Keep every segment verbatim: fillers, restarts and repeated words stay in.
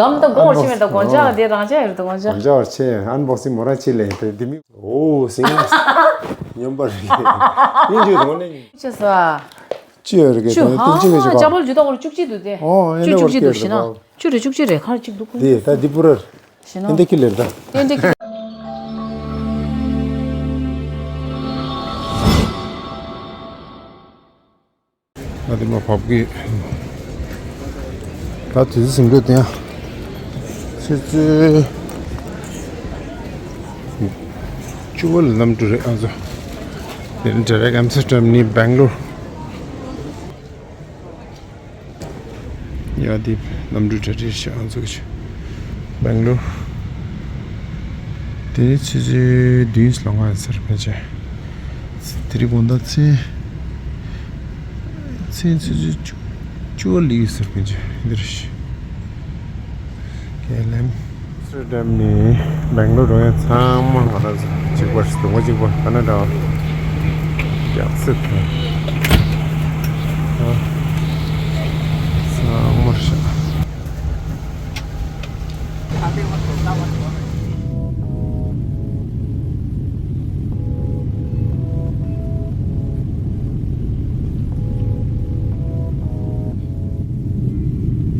གམ་དང་གོང་ཕྱི་མེད་དང་གོང་ཆག་དེ་རང་ཆག་ཡོད་དང་གོང་ཆག་གོང་ཆག་བར་ཆེ་ཨན་བོག་སིང་མོ་རང་ཆེ་ལེ་དེ་དེ་མི་ཨོ་སིང་སྙོམས་པར་སྙིང་རྗེ་དང་ནི་ཆེ་ས། ཅི་ཡོད་རེད་གི་ཅུ་དེ་ཧ་ཏིན་ཅི་མེད་ཅི་ཅ་པོ་ལ་ཇུ་ཏོག་ལ་བཅུ་གཅིག་འདུག་སྟེ། ཨོ་ཨེ་ཅུ་ནེ་བར་བཅུ་གཅིག་འདུག་ཞེ་ན། ཅུ་རེ་བཅུ་གཅིག་རེ་ཁར་གཅིག་འདུག་དེ་ད་འདི་པུ་རར་ཏན་ཏན་ཁི་ལེར་ད། ཏན་ཏན་ཁི། ང་དེ་མ་བབ་གི། ད་དུས་ཚོད་ཟིན་འགྲོ་དེ་ཡང་། ཆུ་ཚོད་བཅུ་པ་ལ་གནམ་གྲུ་རེད་ཨ་ཚོ། དེ་ནི་ཌི་རེག་ཨེམ་སི་ཊར་ཌམ་ནས་སྦེང་ལོར། ཡ་དེ་གནམ་གྲུ་གྲ་སྒྲིག་བྱེད་ཨ་ཚོ་གི་སྦེང་ལོར། དེ་ནི་ཆུ་ཚོད་བདུན་ལོང་ང་ཟེར་ཕན་ཆད། དེ་རིང་དགོང་དག་མཚན་མཚན་ཆུ་ཚོད་བཅུ་བཅུ་པ་ལི་ཡོད་ཟེར་ཕན་ཆད་འདིར། ཀེ་ལེམ། ཨེམ་སི་ཊར་ཌམ་ནས་སྦེང་ལོར་འགྲོ་ཡ་ཚང་མ་ང་རང་ཚོ་གཅིག་པ་རེད། སྡུག་པ་གཅིག་པ་ག་ན་འདྲ་བ། ཡག་སེ་ཐོན། ཨ། ཚང་མ་རེད་ཤག་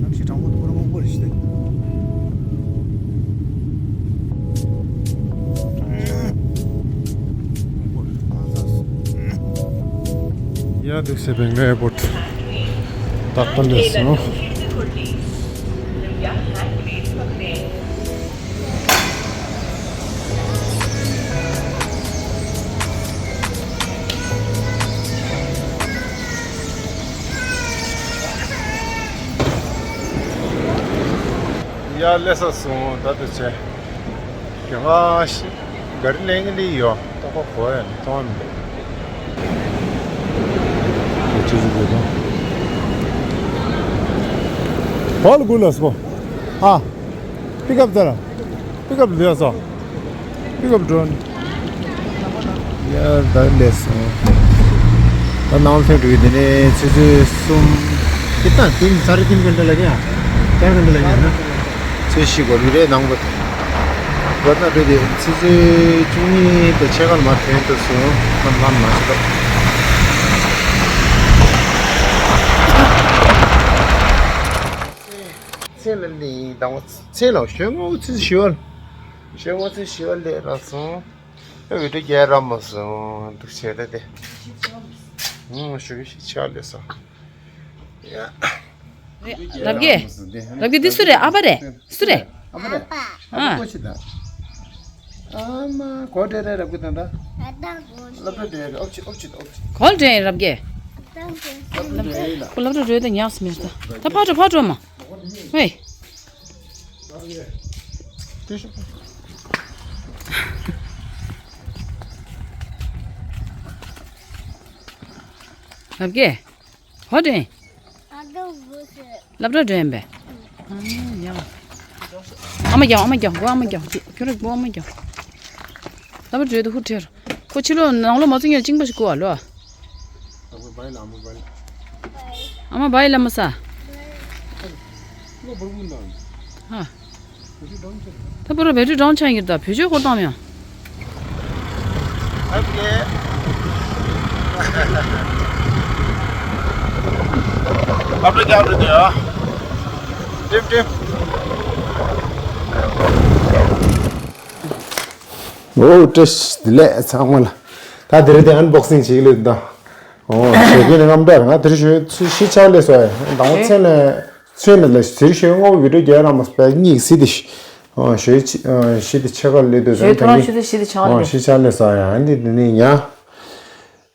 གནམ་གཤིས་གྲང་མོ་དུ་པོ་ར་སྔོན་པོ་རེད་ཤི་ཏེ། ཡ་དུ་སེ་སྦེང་ལོར་ཨེར་པོར་ཊི་ཏག་ཏག་སླེབས་སོང་། ཡ་སླེབས་ས་སོང་ད་དུ་ཆེ། ཡ་ང་ཤི་ག་རི་ལེན་གི་ལི་ཡོ་ཏོ་ཁོ་ཁོ་ཡ་ནི་ཏོ་མི། ཁོ་ཅི་ཟིག་ཡོད་དོ། ཧོལ་གུ་ལ་སོ། ཨ། པིག་ཨབ་ད་ར། པིག་ཨབ་ལི་ཡ་སོ། པིག་ཨབ་ཌོན། ཡ་ད་ལས་སོང་། ད་ནང་སེམས་འགྲོ་གི་དེ་ནས་ཆུ་ཚོད་གསུམ། ཏི་ཏང་ཏིན་ས་རི་ཏིན་གན་ཏ་ལ་ག་ཡ། ཅར་གན་ཏ་ལ་ག་ཡ་ན། ཚོད་ཤི་གོ་ལི་རེ་ནང་གོ། གོ་ན་རེ་དེ་ཆུ་ཚོད་བཅུ་གཉིས་དང་ཕྱེད་ཀ་ལ་མ་ཐོན་ཏུ་སོང་། ཁམ་ལམ་མ་ཆུ་ད། ཚེ་ལ་ལི་དང་ཚེ་ལ་ཞོན་ངོ་ཚེ་ཞི་བ། ཞོན་ངོ་ཚེ་ཞི་བ་ལས་ར་སོང་། ཨེ་བི་ཏྲུ་རྒྱལ་ར་མ་སོང་འདུག་བྱས་ཏེ་དེ། ཧུང་ཞུ་གི་ཤི་ཆ་ལས་སོང་། ཡ། རབ་རྒྱས། རབ་རྒྱས་འདི་སུ་རེད། ཨ་ཕ་རེད། སུ་རེད། ཨ་མ་རེད། ཨ་ཨ། ཨ་མ་གོ་འདྲེ་རེད་རབ་རྒྱས་དང་ད། སློབ་གྲྭ་འདྲེ་རེད། ཨོབ་ཅི་ཨོབ་ཅི་ཨོབ་ཅི། གོ་འདྲེ་རབ་རྒྱས། སློབ་གྲྭ་འདྲེ་ཡིན་ལ། ཁོ་སློབ་གྲྭ་འགྲོ་དེ་ཉག་སི་མེར་ད། ད་ཕར་འགྲོ་ཕར་འགྲོ་མ། ཝེ། རབ་རྒྱས། གོ་འདྲེ། ཨ་ད་བུ་སེ། སློབ་གྲྭ་འགྲོ་ཡིན་པས། ཨ་ཡ། ཨ་མ་རྒྱག་ཨ་མ་རྒྱག་མགོ་ཨ་མ་རྒྱག་ཁྱོད་རང་མགོ་ཨ་མ་རྒྱག་སློབ་གྲྭ་འགྲོ་དུ་ཧུར་ཁྲེར། ཁོ་ཕྱི་ལོགས་ནང་ལོགས་མ་བཙུགས་ཉེར་གཅིག་པ་ཞིག་བསྐུར་བ་ལོ། ཨ་མ་བའི་ལ་མ་ས། ཧ། ད་པོ་ར་བེ་ཏྲི་ཌོན་ཆགས་ཡིན་ད་བེད་སྤྱོད་ཁོ་བཏང་མྱོང་། ཨབ་རྒྱས། ཨབ་རྒྱས་ཨབ་རྒྱས། ཀྲིབ་ཀྲིབ། ཨོ་བཀྲ་ཤིས་བདེ་ལེགས་ཚང་མ་ལ། ད་དེ་རིང་དེ་ཨན་བོག་སིང་བྱེད་ཀྱི་ལོས་ད། ཨོ་བྱེད་ཀྱི་ནི་རྔམ་སྟེར་ང་དེ་རིང་ཞོ་ཤི་ཆག་ལས་སོ་ཡ་དང་པོ་མཚན་ལས། ཚོད་ནི་ལ་ཟེར་ཞོའི་ངོ་བོ་བི་ཌིའོ་རྒྱག་ར་མ་སྤེལ་གཉིས་སི་དི་ཤི། ཨོ་ཞོའི་ཆི་ཨ་ཤི་དི་ཆེ་ཁ་ལི་དུ་ཞོའི་ཐོ་རང་ཤི་དི་ཤི་དི་ཆང་ཨོ་ལི་ཤི་ཆག་ལི་ས་ཡ་ཨ་ནི་དི་ནི་ཉ།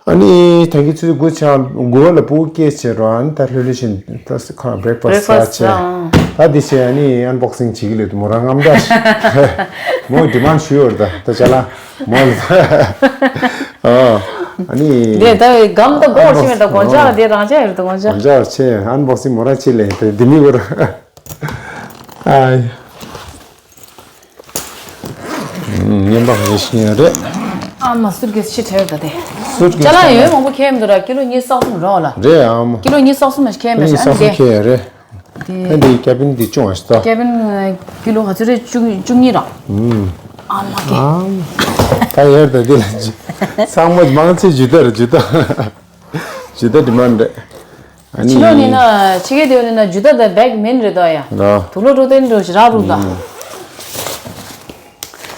ཨ་ནི་ད་གི་ཚུལ་དགུ་ཆ་དགུ་བ་ལ་པུ་ཀེ་བྱེད་རོ་ཨ་ནི་ད་ལྷོད་ལྷོད་བཞིན་ད་ཁ་བྷི་རེག་ཕ་སི་ས་བྱས་ད་དི་བྱས་ཨ་ནི་ཨན་བོག་སིང་བྱེད་ཀྱི་ལི་དུ་མོ་རང་རྔམ་ད་མོ་ཌི་མན་ཌི་ཞུ་ཡོད་ད་ད་ཅ་ལ་མོ་ལ་ཨ་ནི་དེ་ད་གམ་ད་གོང་ཕྱི་མེད་ད་གོང་ཆག་དེ་རང་ཆག་ཡོད་ད་གོང་ཆག་གོང་ཆག་ཆེ་ཨན་བོག་སིང་མོ་རང་ཆེ་ལེ་དེ་དི་མི་གོ་ར་ཨ་ཡ། ངན་པ་ཞིག་ཡོད་རེད། ཨ་མ་སུར་གེས་ཕྱི་ཁྲལ་ད་དེ། སུར་གེས་ཅ་ལག་ཡོད་མང་པོ་ཁྱེར་མི་འདུག་ར་ཀི་ལོ་ཉི་ཤུ་རྩ་གསུམ་རོགས་ལ། རེད་ཨ་མ། ཀི་ལོ་ཉི་ཤུ་རྩ་གསུམ་ཞིག་ཁྱེར་མེད་ཤག་ཉི་ཤུ་རྩ་གསུམ་ཁྱེར་ཡོད་རེད། ད་འདི་ཀེ་བིན་འདི་ཅུང་ཨ་ཤི་ད། ཀེ་བིན་ཀི་ལོ་ག་ཚོད་རེད། བཅུ་བཅུ་གཉིས་ར། ཨ་མ་ཀེ། ཨ། ད་ཡར་ད་འདི་ལ་ཚང་མ་མང་ཆེ་ཇུ་ད་རེད། ཇུ་ད། ཇུ་ད་ཌི་མན་ཌི་རེད། ཨ་ནི། ཕྱི་ལོགས་ནི་ན་ཕྱི་རྒྱལ་དེ་ནི་ན་ཇུ་ད་ད་བེག་མིན་རེད་དོ་ཡ། ར། དུག་ལོག་འགྲོ་དེ་འགྲོ་ཞིག་རག་རུག་ད།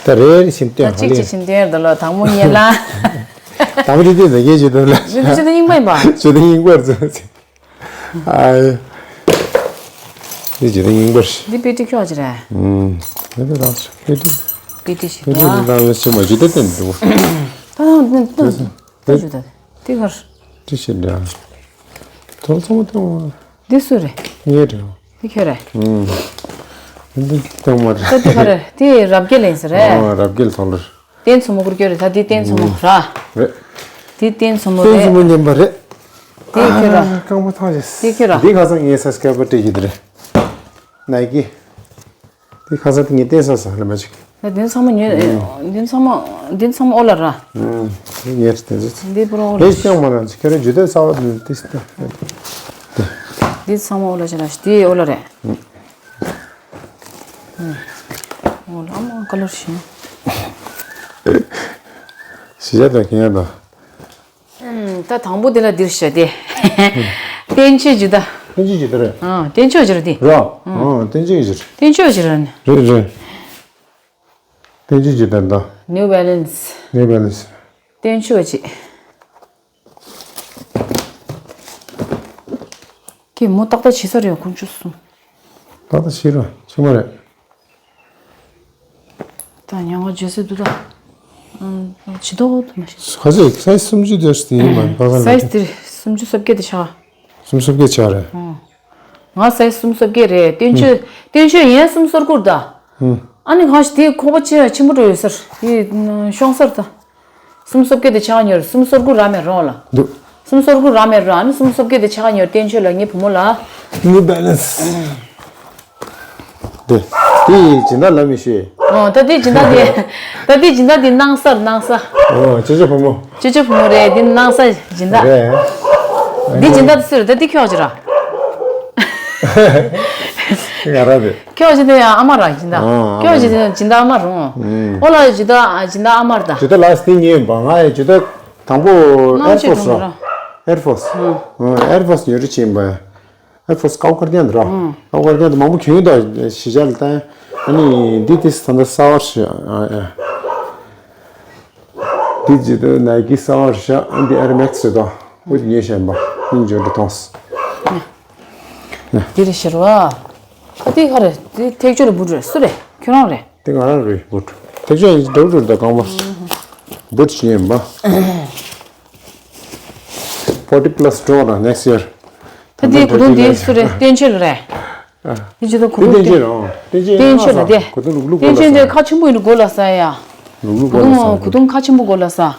ད་རེ་རེ་བཞིན་སྟོན་ད་གཅིག་གཅིག་བཞིན་སྟོན་ཡར་ད་ལོ་དང་མོ་ཉེ་ལ། དང་པོ་དེ་དེ་ད་གའི་ཇུ་ད་ལ། ཇུ་ད་ཇུ་ད་རྙིང་པ་ཡིན་པ། ཇུ་ད་རྙིང་པར་ཚོད། ཨ། འདི་ཇི་ལྟར་རྙིང་པར། འདི་པེ་ཏི་ཁྱོག་ཅི་རེད། ཨུམ། འདི་ལྟར་རང་ཚོ་པེ་ཏི། པེ་ཏི་ཞིག་པེ་ཏི་འདུག་ཨ། འདི་ལྟར་ཞིག་མ་ཇི་ལྟར་བསྟན་འདུག་ད་ད་ད་ད་ཇི་ལྟར་དེ་གར། ཏི་ཞིག་འདྲ། ཐོག་ཚང་མ་ཐོག་མ། འདི་སུ་རེད། ངའི་རེད། འདི་ཁྱོད་རེད། ཨུམ། འདི་ཐོག་མ་རེད། ད་འདི་ག་རེད། དེ་རབ་རྒྱས་ལེན་ས་རེད། ཨོ་རབ་རྒྱས་ལ་ཐོག་ལ། རྟེན་མཚོ་མོ་སྐུར་སྐྱོ་རེད། ད་འདི་རྟེན་མཚོ་མོ་ར། རེད། འདི་རྟེན་མཚོ་མོ་རྟེན་རེད། མཚོ་མོ་མཉམ་པ་རེད། འདི་ཁྱོད་ར། ཨ། རྐང་པ་ཐང་ཞིག་འདི་ཁྱོད་ར། འདི་ཁ་སང་ངས་ས་སྐྱ་པ་སྤྲད་ཀྱི་འདི་རེད། ནའི་ཀི། འདི་ཁ་སང་དེ་ངས་བསྟན་ས་ས་ལ་མ་ཅིག་ད་འདི་ཚང་མ་ཉོས། འདི་ཚང་མ་འདི་ཚང་མ་ཨོ་ལ་ར། ཨུམ། འདི་ངས་བསྟན་ས། འདི་པུ་རོ་ཨོ་ལ། ལས་ཀྱང་མ་ར་ཁྱོད་ར་ཇུ་ད་ས་བ་འདི་ཏིས་ཏ། འདི་ཚང་མ་ཨོ་ལ་ཅི་ར་འདི་ཨོ་ལ་རེད། ཨོ་ལ་མ་ཀ་ལར་ཞིག་ཞི་ཅ་དང་ཁེ་ཡང་དང་། ད་དང་པོ་དེ་ལ་འདིར་བཤད་དེ། བསྟན་བཅོས་ཇི་ལྟ། བསྟན་བཅོས་ཇི་ལྟ་རེད། ཨ། བསྟན་བཅོས་ཇི་ལྟ་དེ། ར། ཨ། བསྟན་བཅོས་ཇི་ལྟ། བསྟན་བཅོས་ཇི་ལྟ་ནི། རེད་རེད། བསྟན་བཅོས་ཇི་ལྟ་ད། ནིའུ་བེ་ལན་སི། ནིའུ་བེ་ལན་སི། བསྟན་བཅོས་ཇི། ཀྱེ་མོ་ཏག་ཏག་བྱེད་ས་རེད་ཁོང་ཆུ་གསུམ། ཏག་ཏག་བྱེད་རོགས་ཆུ་མ་རེད། ད་ཉང་བ་ཇོ་སི་འདུག་ད། ཨང་། ཇི་ལྟར་འོ་དུ་མ་ཤེས། ཁ་ཅིག་སའི་སུམ་ཅུ་དེ་ཡོད་ཡིན་མ་ཁ་ཁ་ལ། སའི་དེ་སུམ་ཅུ་སོ་བརྒྱད་དེ་ཆགས། སུམ་ཅུ་སོ་བརྒྱད་ཆགས་རེད། ཨང་། ང་སའི་སུམ་སོ་བརྒྱད་རེད། བསྟན་བཅོས་བསྟན་བཅོས་ཡན་སུམ་སོར་བསྐུར་ད། ཨང་། ཨ་ནི་གང་ཞིག་དེའི་ཁོག་པ་ཆེ་ཆེན་པོ་འགྲོ་ཡོད་སར་དེ་ཤོང་སར་ད། སུམ་སོ་བརྒྱད་དེ་ཆགས་ཉོར་སུམ་སོར་དགུ་ར་མེད་རོང་ལ། འདུག་སུམ་སོར་དགུ་ར་མེད་རོང་ཨ་ནི་སུམ་སོ་བརྒྱད་དེ་ཆགས་ཉོར་བསྟན་བཅོས་ལ་ངའི་བུ་མོ་ལ། ནིའུ་བེ་ལན་སི། དེ། དེ་ཡི་སྦྱིན་བདག་ལ་མི་ཤེས། ཨོ་ད་དེ་སྦྱིན་བདག་དེ། ད་དེ་སྦྱིན་བདག་དེ་སྣང་སར་སྣང་ས། ཨོ་ཅོ་ཅོ་བུ་མོ། ཅོ་ཅོ་བུ་མོ་རེད་དེ་སྣང་ས་སྦྱིན་བདག་རེད། དེ་སྦྱིན་བདག་དེ་སུ་རེད་ད་དེ་ཁྱོད་ཅི་ར། ང་རང་རེད། ཁྱོད་ཇི་ལྟར་ཡང་ཨ་མ་རང་ཇི་ལྟར། ཨོ་ཁྱོད་ཇི་ལྟར་ཇི་ལྟར་ཨ་མ་རུང་། ཨོ་ལ་ཇི་ལྟར་ཇི་ལྟར་ཨ་མར་ད། ཇི་ལྟར་ལ་སི་ཏི་ཉེ་བ་ང་ཡི་ཇི་ལྟར་དང་པོ་ཨེར་ཕོར་སི་ར། ཨེར་ཕོར་སི། ཨེར་ཕོར་སི་ཉོ་རུ་ཕྱིན་པ། ཨེར་ཕོར་སི་ཀའོ་ཀར་ཀྱང་འདི་ར། ཀའོ་ཀར་ཀྱང་འདི་མང་པོ་གྱོན་ཡོད་ད་གཞིས་ཆགས་ལ་ད། ཨ་ནི་འདི་དེ་ས་འདི་ས་བར་ཞིག་འདི་ཇི་ལྟར་ནའི་ཀི་ས་བར་ཞིག་འདི་ཨེར་མེག་སི་རེད་ད། འོ་དེ་ཉོས་བཞག་པ་ཡིན་ཇོ་འདི་མཐོང་སི། འདི་རེད་ཤེར་བ། ཨ་དེ་ག་རེད། དེ་ཐེག་མཆོག་ལ་བུ་རེད་སུ་རེད་ཁྱོད་རང་རེད། དེ་ང་རང་རེད་བུ། ཐེག་མཆོག་ཡིན་འགྲོ་འགྲོ་ད་རྐང་པ། བུ་ཞིག་ཡིན་པ། ཕོར་ཊི་པ་ལ་སི་འགྲོ་ན་ནེག་སི་ཡར། ད་དེ་གོ་དོན་དེ་སུ་རེད་བསྟན་ཆོས་ལ་རེད། དེ་ཅི་ད་གོ་དོན་དེ། བསྟན་ཆོས་ལ་རེད། བསྟན་ཆོས་ལ་དེ། གོ་དོན་ལུག་ལུག་བསྟན་ཆོས་དེ་ཁ་ཆེན་པོ་ཡིན་ན་གོ་ལ་ས་ཡ། ལུག་ལུག་གོ་ལ་ས། གོ་དོན་ཁ་ཆེན་པོ་གོ་ལ་ས།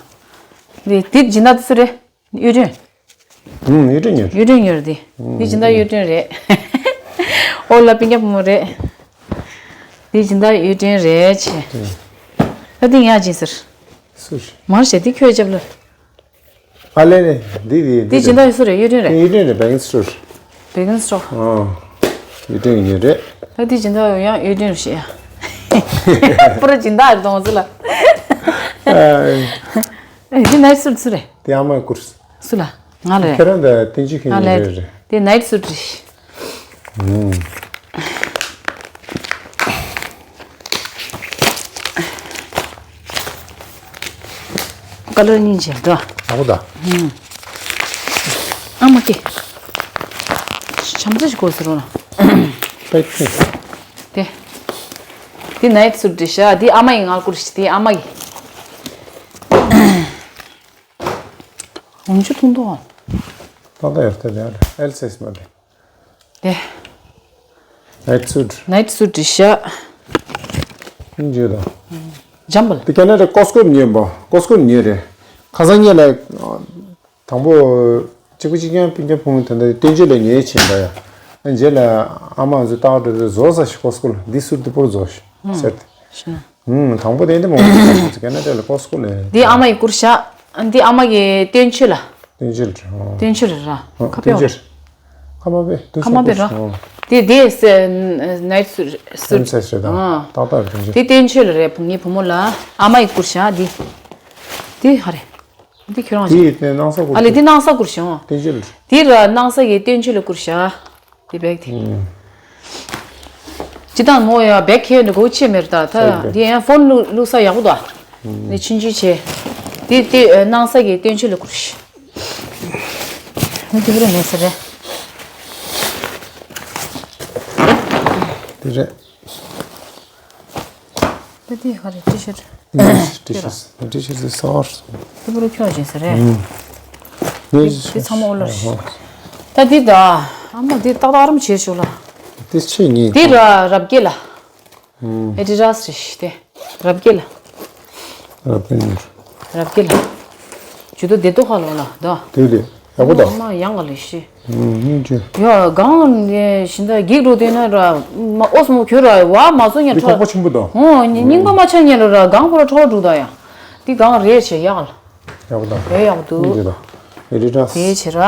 རེད་དེ་སྦྱིན་བདག་དེ་སུ་རེད། གཡུ་སྒྲོན། ཨུམ། གཡུ་སྒྲོན་ཉོར། གཡུ་སྒྲོན་ཉོར་དེ། དེ་སྦྱིན་བདག་གཡུ་སྒྲོན་རེད། ཨོ་ལ་པིང་ཀྱ་བུ་མོ་རེད། དེ་སྦྱིན་བདག་གཡུ་སྒྲོན་རེད་ཆེ། ད་དེ་ཡང་སྦྱིན་ཟེར། སུ་ཞིག་མར་བྱས་དེ་ཁྱོད་རྒྱབ་ལ། ཨ་ལེ་ལེ། འདི་འདི་དེ་འདི་སྦྱིན་བདག་སུ་རེད་གཡུ་སྒྲོན་རེད། གཡུ་སྒྲོན་རེད་བེ་གིན་སི་ཊོར། བེ་གིན་སི་ཊོར། ཨོ། གཡུ་སྒྲོན་ཉོར་རེད། ད་དེ་སྦྱིན་བདག་ཡང་གཡུ་སྒྲོན་རེད་ཤེ་ཡ། པུ་ར་སྦྱིན་བདག་རེད་གཏོང་ཟེར་ལ། ཨ། ཨེ་དེ་ནའི་ཊི་སུཊ་སུ་རེད། དེ་ཨ་མའི་ཀུར། སུ་ལ། ང་ལ་རེད། ཁྱེད་རང་ད་བསྟན་བཅོས་མཁན་ང་ལ་ཉིད་རེད། རེད་རེད། དེ་ནའི་ཊི་སུཊ་རེད། ཨུམ། ཀ་ལར་གཉིས་བྱས་འགྲོ། ཨ་ཁུ་ད། ཨུམ། ཨ་མ་ཀེ། བྱམས་བརྩེ་ཞིག་དགོས་ཟེར་རོ་ན། པེ་ཁེ། དེ། དེ་ནའི་ཊི་སུཊ་རེད་ཤག་དེ་ཨ་མ་ཡི་ང་ཀུར་ཤི་དེ་ཨ་མ་ཡི། འོན་ཆུ་ཐུང་ཐུང་། ཏག་ཏག་ཡོད་ཏེ་དེ་ཨེལ་སེས་མ་རེད། དེ། ནའི་ཊི་སུཊ། ནའི་ཊི་སུཊ་རེད་ཤག་ཡིན་བརྗོད་དང་། ཇམ་པལ། དེ་ཁེ་ན་ཌ་ཀོ་སི་ཀོ་ཉོས་པ། ཀོ་སི་ཀོ་ཉོས་རེད། ཁ་སང་ཉོས་ལ། དང་པོ། གཅིག་པུ་གཅིག་རྐྱང་སྤུན་ཀྱག་ཕུང་དེ་འདྲ་བསྟན་བཅོས་ལ་ཉོས་ཕྱིན་པ་ཡ། རྗེས་ལ་ཨ་མ་ཚོས་ཏག་ཏག་བཟོ་ས་ཞིག་ཀོ་སི་ཀོ་ལ་འདི་སུཊ་འདི་པོར་བཟོ་ཞིག་ཟེར་ཏེ། ཤི་ན། ཨུམ། དང་པོ་དེ་འདི་མང་པོ་ཞིག་ཁེ་ན་ཌ་ལ་ཀོ་སི་ཀོ་ལ། འདི་ཨ་མ་ཡི་ཀུར་ཤག་འདི་ཨ་མ་གི་བསྟན་བཅོས་ལ། བསྟན་བཅོས་ལ། བསྟན་བཅོས་རེད་ར། ཨོ། ཁ་ཕྱོགས། བསྟན་བཅོས། ཁ་མ་པའི་ཁ་མ་པའི་ར། ཨོ། དེ་དེ་སེ་ནའིཊ་སུཊ་སུཊ། སེམས་སེ་ཤེས་དང་ཨ། ཏག་ཏག་རེད་ཅེ། དེ་བསྟན་ཆོས་ལ་རེད། བུ་ངའི་བུ་མོ་ལ་ཨ་མ་ཡི་བསྐུར་བཞག་འདི། དེ་ཧ་རེད། འདི་ཁྱོད་རང་དེ་བྱེད། དེ་སྣང་ས་བསྐུར། ཨ་ལེ་དེ་སྣང་ས་བསྐུར་བྱུང་། བསྟན་ཆོས་ལ། དེ་ར་སྣང་ས་གི་བསྟན་ཆོས་ལ་བསྐུར་བཞག་དེ་བེག་དེ། ཨུམ། ཅི་དང་མོ་ཡ་བེག་ཁྱེར་ནས་སྒོ་ཕྱེ་མེར་ད་ད་ས་བེག་དེ་ཡང་ཕོན་བླུགས་བླུགས་ས་ཡག་པོ་འདུག་ཨ། ནི་ཆུང་ཆུང་བྱས། དེ་དེ་སྣང་ས་གི་བསྟན་ཆོས་ལ་བསྐུར་ཤི། ནི་དེ་བར་མེད་ས་རེད། དེ་རེད། ད་དེ་ག་རེ་ཊི་ཤར་ཊི། ཊི་ཤར་ཊི་ཤར་ཟེར་སོར། དེ་བར་ཁྱོད་ཅན་ས་རེད། དེ་ཚང་མ་ཨོ་ལོར་ཤི། ད་དེ་ད་ཨ་མ་དེ་ཏག་ཏག་རམ་བྱས་ཤོག་ལ། དེ་ཆེ་ངེས། དེ་ར་རབ་རྒྱས་ལ། ཨེ་ཌི་ཌཱས་རེད་ཤི་དེ། རབ་རྒྱས་ལ། རབ་རྒྱས་ལ། རབ་རྒྱས་ལ། ཇུ་ཏོ་བདེ་ཏོག་ཁ་ལོ་ལ་ད། དེ་དེ་ཡག་པོ་ད། མ་ཡང་ག་ལེ་ཤི། ཨུམ་ཅི། ཡ་གང་ནས་ཤིན་ད་གིག་འགྲོ་དེ་ན་ར་མ་ཨོ་སོ་མོ་ཁྱོད་ར་བ་མ་སོ་ཉ་འདི་ཁྲོ། ཁོག་པ་ཆེན་པོ་ད། ཨོ་རྙིང་པ་མ་ཆགས་ཉ་ལ་ར་གང་པོ་ར་འཕྲོ་འགྲོ་ད་ཡ། འདི་གང་རེད་ཆེ་ཡག་ལ། ཡག་པོ་ད། ཨེ་ཡག་པོ་འདུག་ཅི་ད། ཨེ་ཌི་ཌཱས། དེ་ཆེ་ར།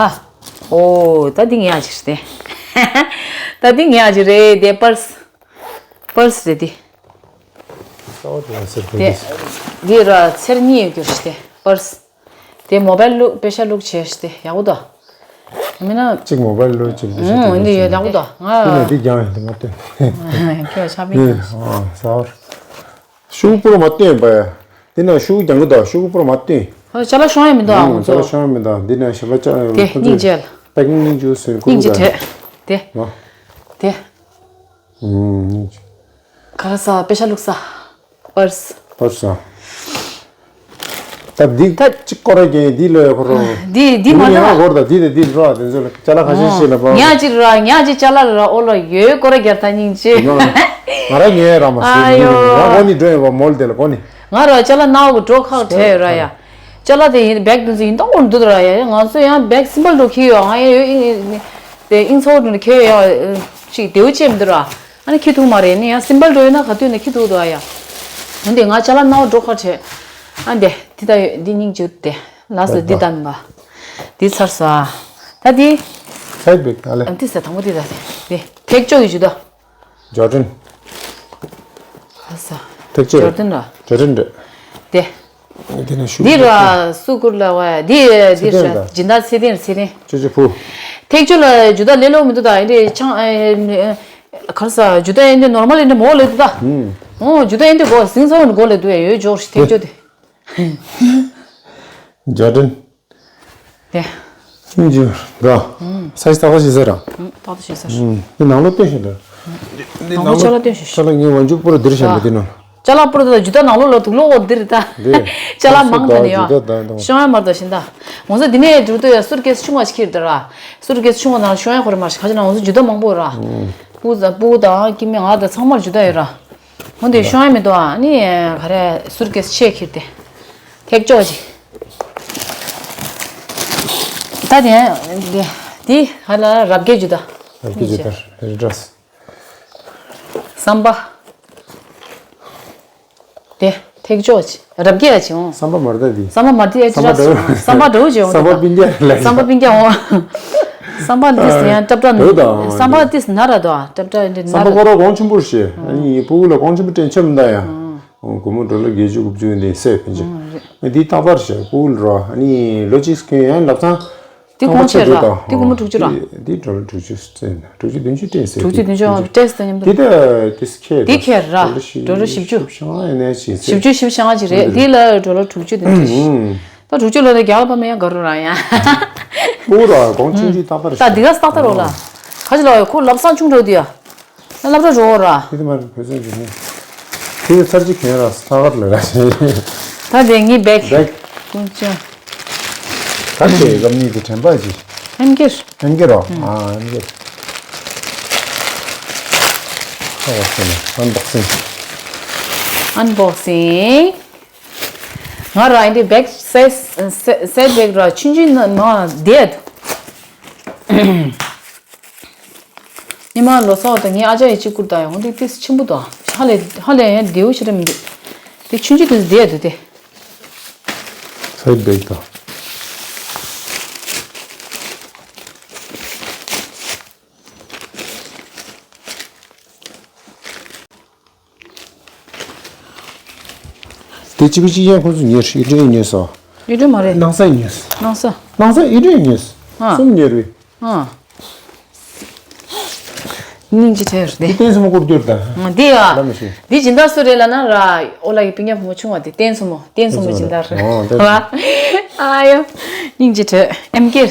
ཨོ་ད་འདི་ངས་ཨ་ཅིག་སྟེ། ད་འདི་ངས་ཨ་ཅིག་རེད་དེ་པར་སི། པར་སི་རེད་དེ། དེ་འདི་ར་ཚེར་གཉིས་ཡོད་རྒྱུ་རེད་དེ་པར་སི། དེ་མོ་བལ་བླུག་པེ་ཤ་བླུག་བྱས་ཏེ་ཡག་པོ་འདུག་མིན་ན། གཅིག་མོ་བལ་བླུག་གཅིག་པེ་ཤ་ཨུང་། བླུག་འདི་ཡོད་ཡག་པོ་འདུག་ང་། དེ་ནས་དེ་རྒྱང་ཡིན་དུ་མ་བསྟན། ཁྱོད་ཆ་པིན་ཨ་ཟ་བར། ཤུགས་པོ་མ་བསྟན་པ། དེ་ན་ཤུགས་རྒྱང་གི་འདུག་ཤུགས་པོ་མ་བསྟན། ཨ་ཅ་ལག་ཤོང་ཡ་མི་འདུག་ཨ་ང་ཚོ། ཅ་ལག་ཤོང་ཡ་མི་འདུག་འདི་ན་ཞབས་ལ་ཅ་དེ་སྙིང་རྗེ། པེག་སྙིང་རྗེ་སོན་ཀུ་སྙིང་རྗེ་དྲེད། དེ། ལ། དེ། ཨུང་། ག་རེ་ཟ་པེ་ཤ་བླུག་ས། པར་སི། པར་སི་ཨ། ད་འདི་ད་གཅིག་སྐོར་ར་རྒྱན་འདི་ལོས་ཁོ་རོ། འདི་འདི་མ་འདི་ཡང་རེད་སྐོར་ད་འདི་དེ་འདི་རོ་དེ་ཚོ་ལ་ཅ་ལག་ཁ་ཤས་ཤིག་ལ་པ། ཉག་གཅིག་ར་ཉག་གཅིག་ཅ་ལག་ལ་ཨོ་ལ་ཡོད་སྐོར་ར་རྒྱལ་ཐ་སྙིང་རྗེ། ང་ར་ཉོས་ར་མ་ཨ་ཡོ། ཟིན་ང་གོ་ནི་འགྲོ་ཡོད་པ་མོལ་དེ་ལ་གོ་ནི། ང་ར་ཅ་ལག་ནའོ་གི་འགྲོ་ཁག་བྲལ་ཡོད་ར་ཡ། ཅ་ལག་དེ་ཡིན་བེག་དེ་ཚོ་ཡིན་ཏོག་འོང་འདུག་ར་ཡ། ང་ཚོ་ཡང་བེག་སིམ་པལ་འགྲོ་ཁི་ཡོད། ང་ཡ་ཡོད་ཨིན་དེ་ཨིན་ཚོགས་འགྲོ་ཁི་ཡོད་ཅིག་དེའུ་ཅེམ་འདུག་ར། ཨ་ནི་ཁྱི་ཐུག་མ་རེད་ནི་ཡང་སིམ་པལ་འགྲོ་ཡོད་ན་ག་དུས་ནས་ཁྱི་ཐུག་འདུག་ཨ་ཡ། འོན་ཏེ་ང་ཅ་ལག་ནའོ་འགྲོ་ཁ་བྲལ། ཨ་འདི་འདི་ལྟ་ཡོད་འདི་སྙིང་རྗེ་དེ་ལ་སོ་འདི་ལྟ་མིན་པ། འདི་ཚར་སོ་ཨ། ད་འདི། ཚད་བེག་ཨ་ལེ། ཨ་འདི་ཟེར་དང་པོ་འདི་ལྟ་དེ་འདི་ཐེག་ཅོ་ཡི་ཇུ་ད། ཇོར་ཌན། ཨ་ས། ཐེག་ཅོ་ཡི། ཇོར་ཌན་ར། ཇོར་ཌན་རེད། དེ། འདི་ནས་ཤུ། འདི་ར་སུ་ཀུར་ལ་བ་ཡ་འདི་འདི་ཚེ་བརྟན་ར། སྦྱིན་བདག་ཚེ་བརྟན་ཚེ་བརྟན། ཅོ་ཅོ་ཕུ། ཐེག་ཅོ་ལ་ཇུ་ད་ལེ་ལོ་མི་འདུག་ད་ཨེ་འདྲེ་ཆང་ཨེ་གར་ས་ཇུ་ད་ཨེ་འདྲེ་ནོར་མལ་ཨེ་འདྲེ་མོ་ལེ་འདུག་ད། ཨོ་ཇུ་ད་ཨེ་འདྲེ་གོ་སིང་ས་འོན་གོ་ལེ་འདུག་ཡ་ཡོད་ཇོར་ཤི་ཐེག་ཅོ་དེ། ཇོར་ཌན། དེ། སྙིང་རྗེ་འདྲ། ས་ཞིག་ཏག་ཏག་ཞིག་ཟེར་ར། ཏག་ཏག་ཞིག་ཟེར། འདི་ནང་ལོགས་སྟོན་ཞིག་འདྲ། འདི་ནང་ལོགས་ཅ་ལག་སྟོན་ཞིག་ཅ་ལག་ངའི་ཝན་ཅུ་པུ་ར་འདིར་བཞག་འདི་ནང་། ཅ་ལག་པུ་ར་ད་ཇུ་ད་ནང་ལོགས་ལ་དུག་ལོག་འོ་འདིར་ད། འདི། ཅ་ལག་མང་ད་ནི་ཡ། ཤོང་ཡ་མར་ད་ཤིན་ད། ང་ཚོ་འདི་ནས་འགྲོ་དུས་ཡ་སུར་ཀེས་ཆུང་བ་ཞིག་ཁྱེར་ད་ར། སུར་ཀེས་ཆུང་བ་ནང་ཤོང་ཡ་ཁོ་ར་མ་ཞིག་ཁ་ཅིག་ན་ང་ཚོ་ཇུ་ད་མང་པོ་ར། སྤུ་ད་སྤུ་དང་ཀི་མི་ང་ད་ཚང་མར་ཇུ་ད་ཡོད་ར། འོན་ཏེ་ཤོང་ཡ་མི་འདུག་ཨ་ནི་ག་རེ་སུར་ཀེས་ཆེ་ཁྱེར་ཏེ། ཐེག་ཅོ་ཅིག་ད་དེ་དེ་དེ་ཧ་ལ་རབ་རྒྱས་ཇུ་ད། རབ་རྒྱས་ཇུ་ད་རི་ཏྲས། སམ་པ། དེ་ཐེག་ཅོ་ཅིག་རབ་རྒྱས་ཅིག་འོང་། སམ་པ་མར་ད་དེ། སམ་པ་མར་དེ་ཨེ་ཅི་ར། སམ་པ་འདྲ་བོ་ཅིག་འོང་། སམ་པ་པིན་རྒྱ་ལ། སམ་པ་པིན་རྒྱ་འོང་། སམ་པ་འདི་ཡང་ཏྲབ་ཏྲ་འདྲ་བོ་ད། སམ་པ་འདི་ན་ར་དོ་ཏྲབ་ཏྲ་འདི་ན་ར། སམ་པ་ཁོ་ར་གོང་ཆེན་པོ་ཞེ། ཨ་ནི་ཕྲུ་གུ་ལ་གོང་ཆེན་པོ་སྤྲད་ཆོག་མི་འདུག་ཡ། ཨོ་སྒོར་མོ་ཌོ་ལར་བརྒྱད་ཅུ་དགུ་བཅུ་ཡིན་དེ་སེ་ཕན་ཆད། ཨ་འདི་ཏག་ཏག་རེད་ཤག་ཕྲུ་གུ་ལ་རོ། ཨ་ནི་ལོ་གཅིག་གོན་ཡང་ལབ་ཙང་། འདི་གོང་ཆེ་ར། འདི་སྒོར་མོ་དྲུག་ཅུ་ར། འདི་ཌོ་ལར་དྲུག་ཅུ་སེ་དྲུག་ཅུ་བདུན་ཅུ་སྤྲད་སེ། དྲུག་ཅུ་བདུན་ཅུ་སྤྲད་སེ་ཉམས་འདུག་འདི་ད་དེ་ཁེ་འདི་ཁེ་ར། ཌོ་ལར་བཞི་བཅུ། བཞི་བཅུ་ཞེ་ལྔ་ཡིན་ནའི་ཞེ་བཞི་བཅུ་ཞེ་ལྔ་ཅིག་རེད། འདི་ལ་ཌོ་ལར་དྲུག་ཅུ་བདུན་ཅུ། ད་དྲུག་ཅུ་ལོ་ལ་རྒྱག་ལ་ཕ་མེ་ཡང་དགའ་རུ་ར་ཡ། ཕྲུ་གུ་ར་གོང་ཆུང་ཆུང་ཏག་ཏག་རེད་ཤག་ད་འདི་ག་སྟག་ཏག་རོ་ལ། ཁ་ཅིག་ལ་ཡ་ཁོ་ལབ་སང་ཆུང་དྲགས་འདི་ཡ། སློབ་གྲྭ་འགྲོ་ར། དེ་དེ་མ་རེད་བོད་ཚོད་འཇུག་ནས། དེ་ཚར་གཅིག་གྱོན་ར་ས་གར་ལ་ར་ཞེས། ད་དེ་ངའི་བེག་བེག་ཀུན་ཅང་། ད་ཁྱེད་ཀྱི་སྐམ་ནི་དེ་དྲན་པ་ཅི། ཨེམ་ཀེར། ཨེམ་ཀེར་རོ། ཨ་ཨེམ་ཀེར། ཨན་བོག་སིང་། ཨན་བོག་སིང་། ང་ར་ཨེ་འདི་བེག་སེ་སེ་སེ་བེག་ར་ཆུན་ཆུན་ན་མ་བསྡད། ཉི་མ་ལོ་སོགས་དང་ངའི་ཨ་ཅག་ཡི་གཅིག་བསྐུར་དང་ཡང་འདི་ཏིས་ཆེན་པོ་དང་ཧ་ལས་ཧ་ལས་ཡང་རྡེའུ་ཞིག་རེད་མི་འདུག་དེ་ཆུང་ཆུང་དེ་བསྡད་འདུག་དེ། སའིཌ་བེག་དང་། དེ་གཅིག་པུ་གཅིག་ཡན་ཁོ་ཚོ་ཉོས། ཨི་ཏྲི་ཉོས་སོ། ཨི་ཏྲི་མ་རེད། ནང་ས་ཉོས། ནང་ས། ནང་ས་ཨི་ཏྲི་ཉོས། ཨ། གསུམ་ཉོས་རེད། ཨ། སྙིང་རྗེ་ཐེར་དེ། འདི་བསྟན་སྲུང་མོ་སྐོར་གྱུར་ད། འདི་ཡ། ལ་མི་ཤེས། འདི་སྦྱིན་བདག་སུ་རེད་ལབ་ན་ར། ཨོ་ལ་ཡི་སྤུན་ཀྱག་བུ་མོ་ཆུང་བ་དེ་བསྟན་སྲུང་མོ། བསྟན་སྲུང་མོ་སྦྱིན་བདག་རེད། ཨོ་བསྟན་སྲུང་མོ། ཨ་ཡོ། སྙིང་རྗེ་ཐེར། ཨེམ་ཀེར།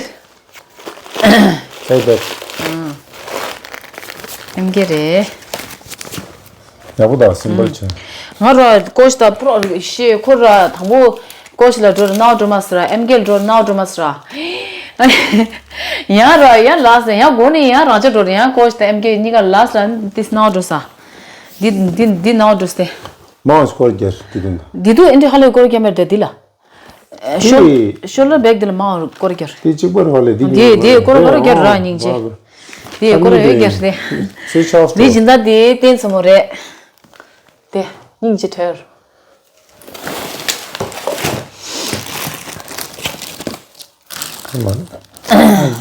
ཨེམ་ཀེ་རེད། ཡག་པོ་དང་སིམ་པལ་བྱས། ང་ར་ཀོ་ཤི་ད་པྲོ་ཤེ་ཁོ་ར་དང་པོ་ཀོ་ཤི་ལ་འགྲོ་ར་ནའོ་འགྲོ་མ་སི་ར། ཨེམ་ཀེ་ལ་འགྲོ་ར་ནའོ་འགྲོ་མ་སི་ར། ཡང་ར་ཡང་ལ་སི་ཡང་གོ་ནི་ཡང་རང་ཅག་འགྲོ་ར་ཡང་ཀོ་ཤི་ད་ཨེམ་ཀེ་གཉིས་ཀ་ལ་སི་ར་ཏིས་ནའོ་འགྲོ་ས། འདི་འདི་འདི་ནའོ་འགྲོ་སྟེ། མང་སྐོར་རྒྱལ་དུ་དུ་འདི་དུ་ཨེ་འདྲི་ཧ་ལས་སྐོར་རྒྱལ་མེར་དེ་འདི་ལ། ཤོ་ཤོ་ལོ་བེག་དེ་ལ་མང་བར་སྐོར་རྒྱལ། དེ་གཅིག་པར་བ་ལས་འདི་འདི་འདི་སྐོར་བ་རྒྱལ་ར་སྙིང་རྗེ། འདི་སྐོར་བ་རྒྱལ་ཏེ། སུའི་ཆགས་འདི་སྦྱིན་བདག་འདི་བསྟན་སྲུང་མོ་རེད། དེ་སྙིང་རྗེ་ཐེར།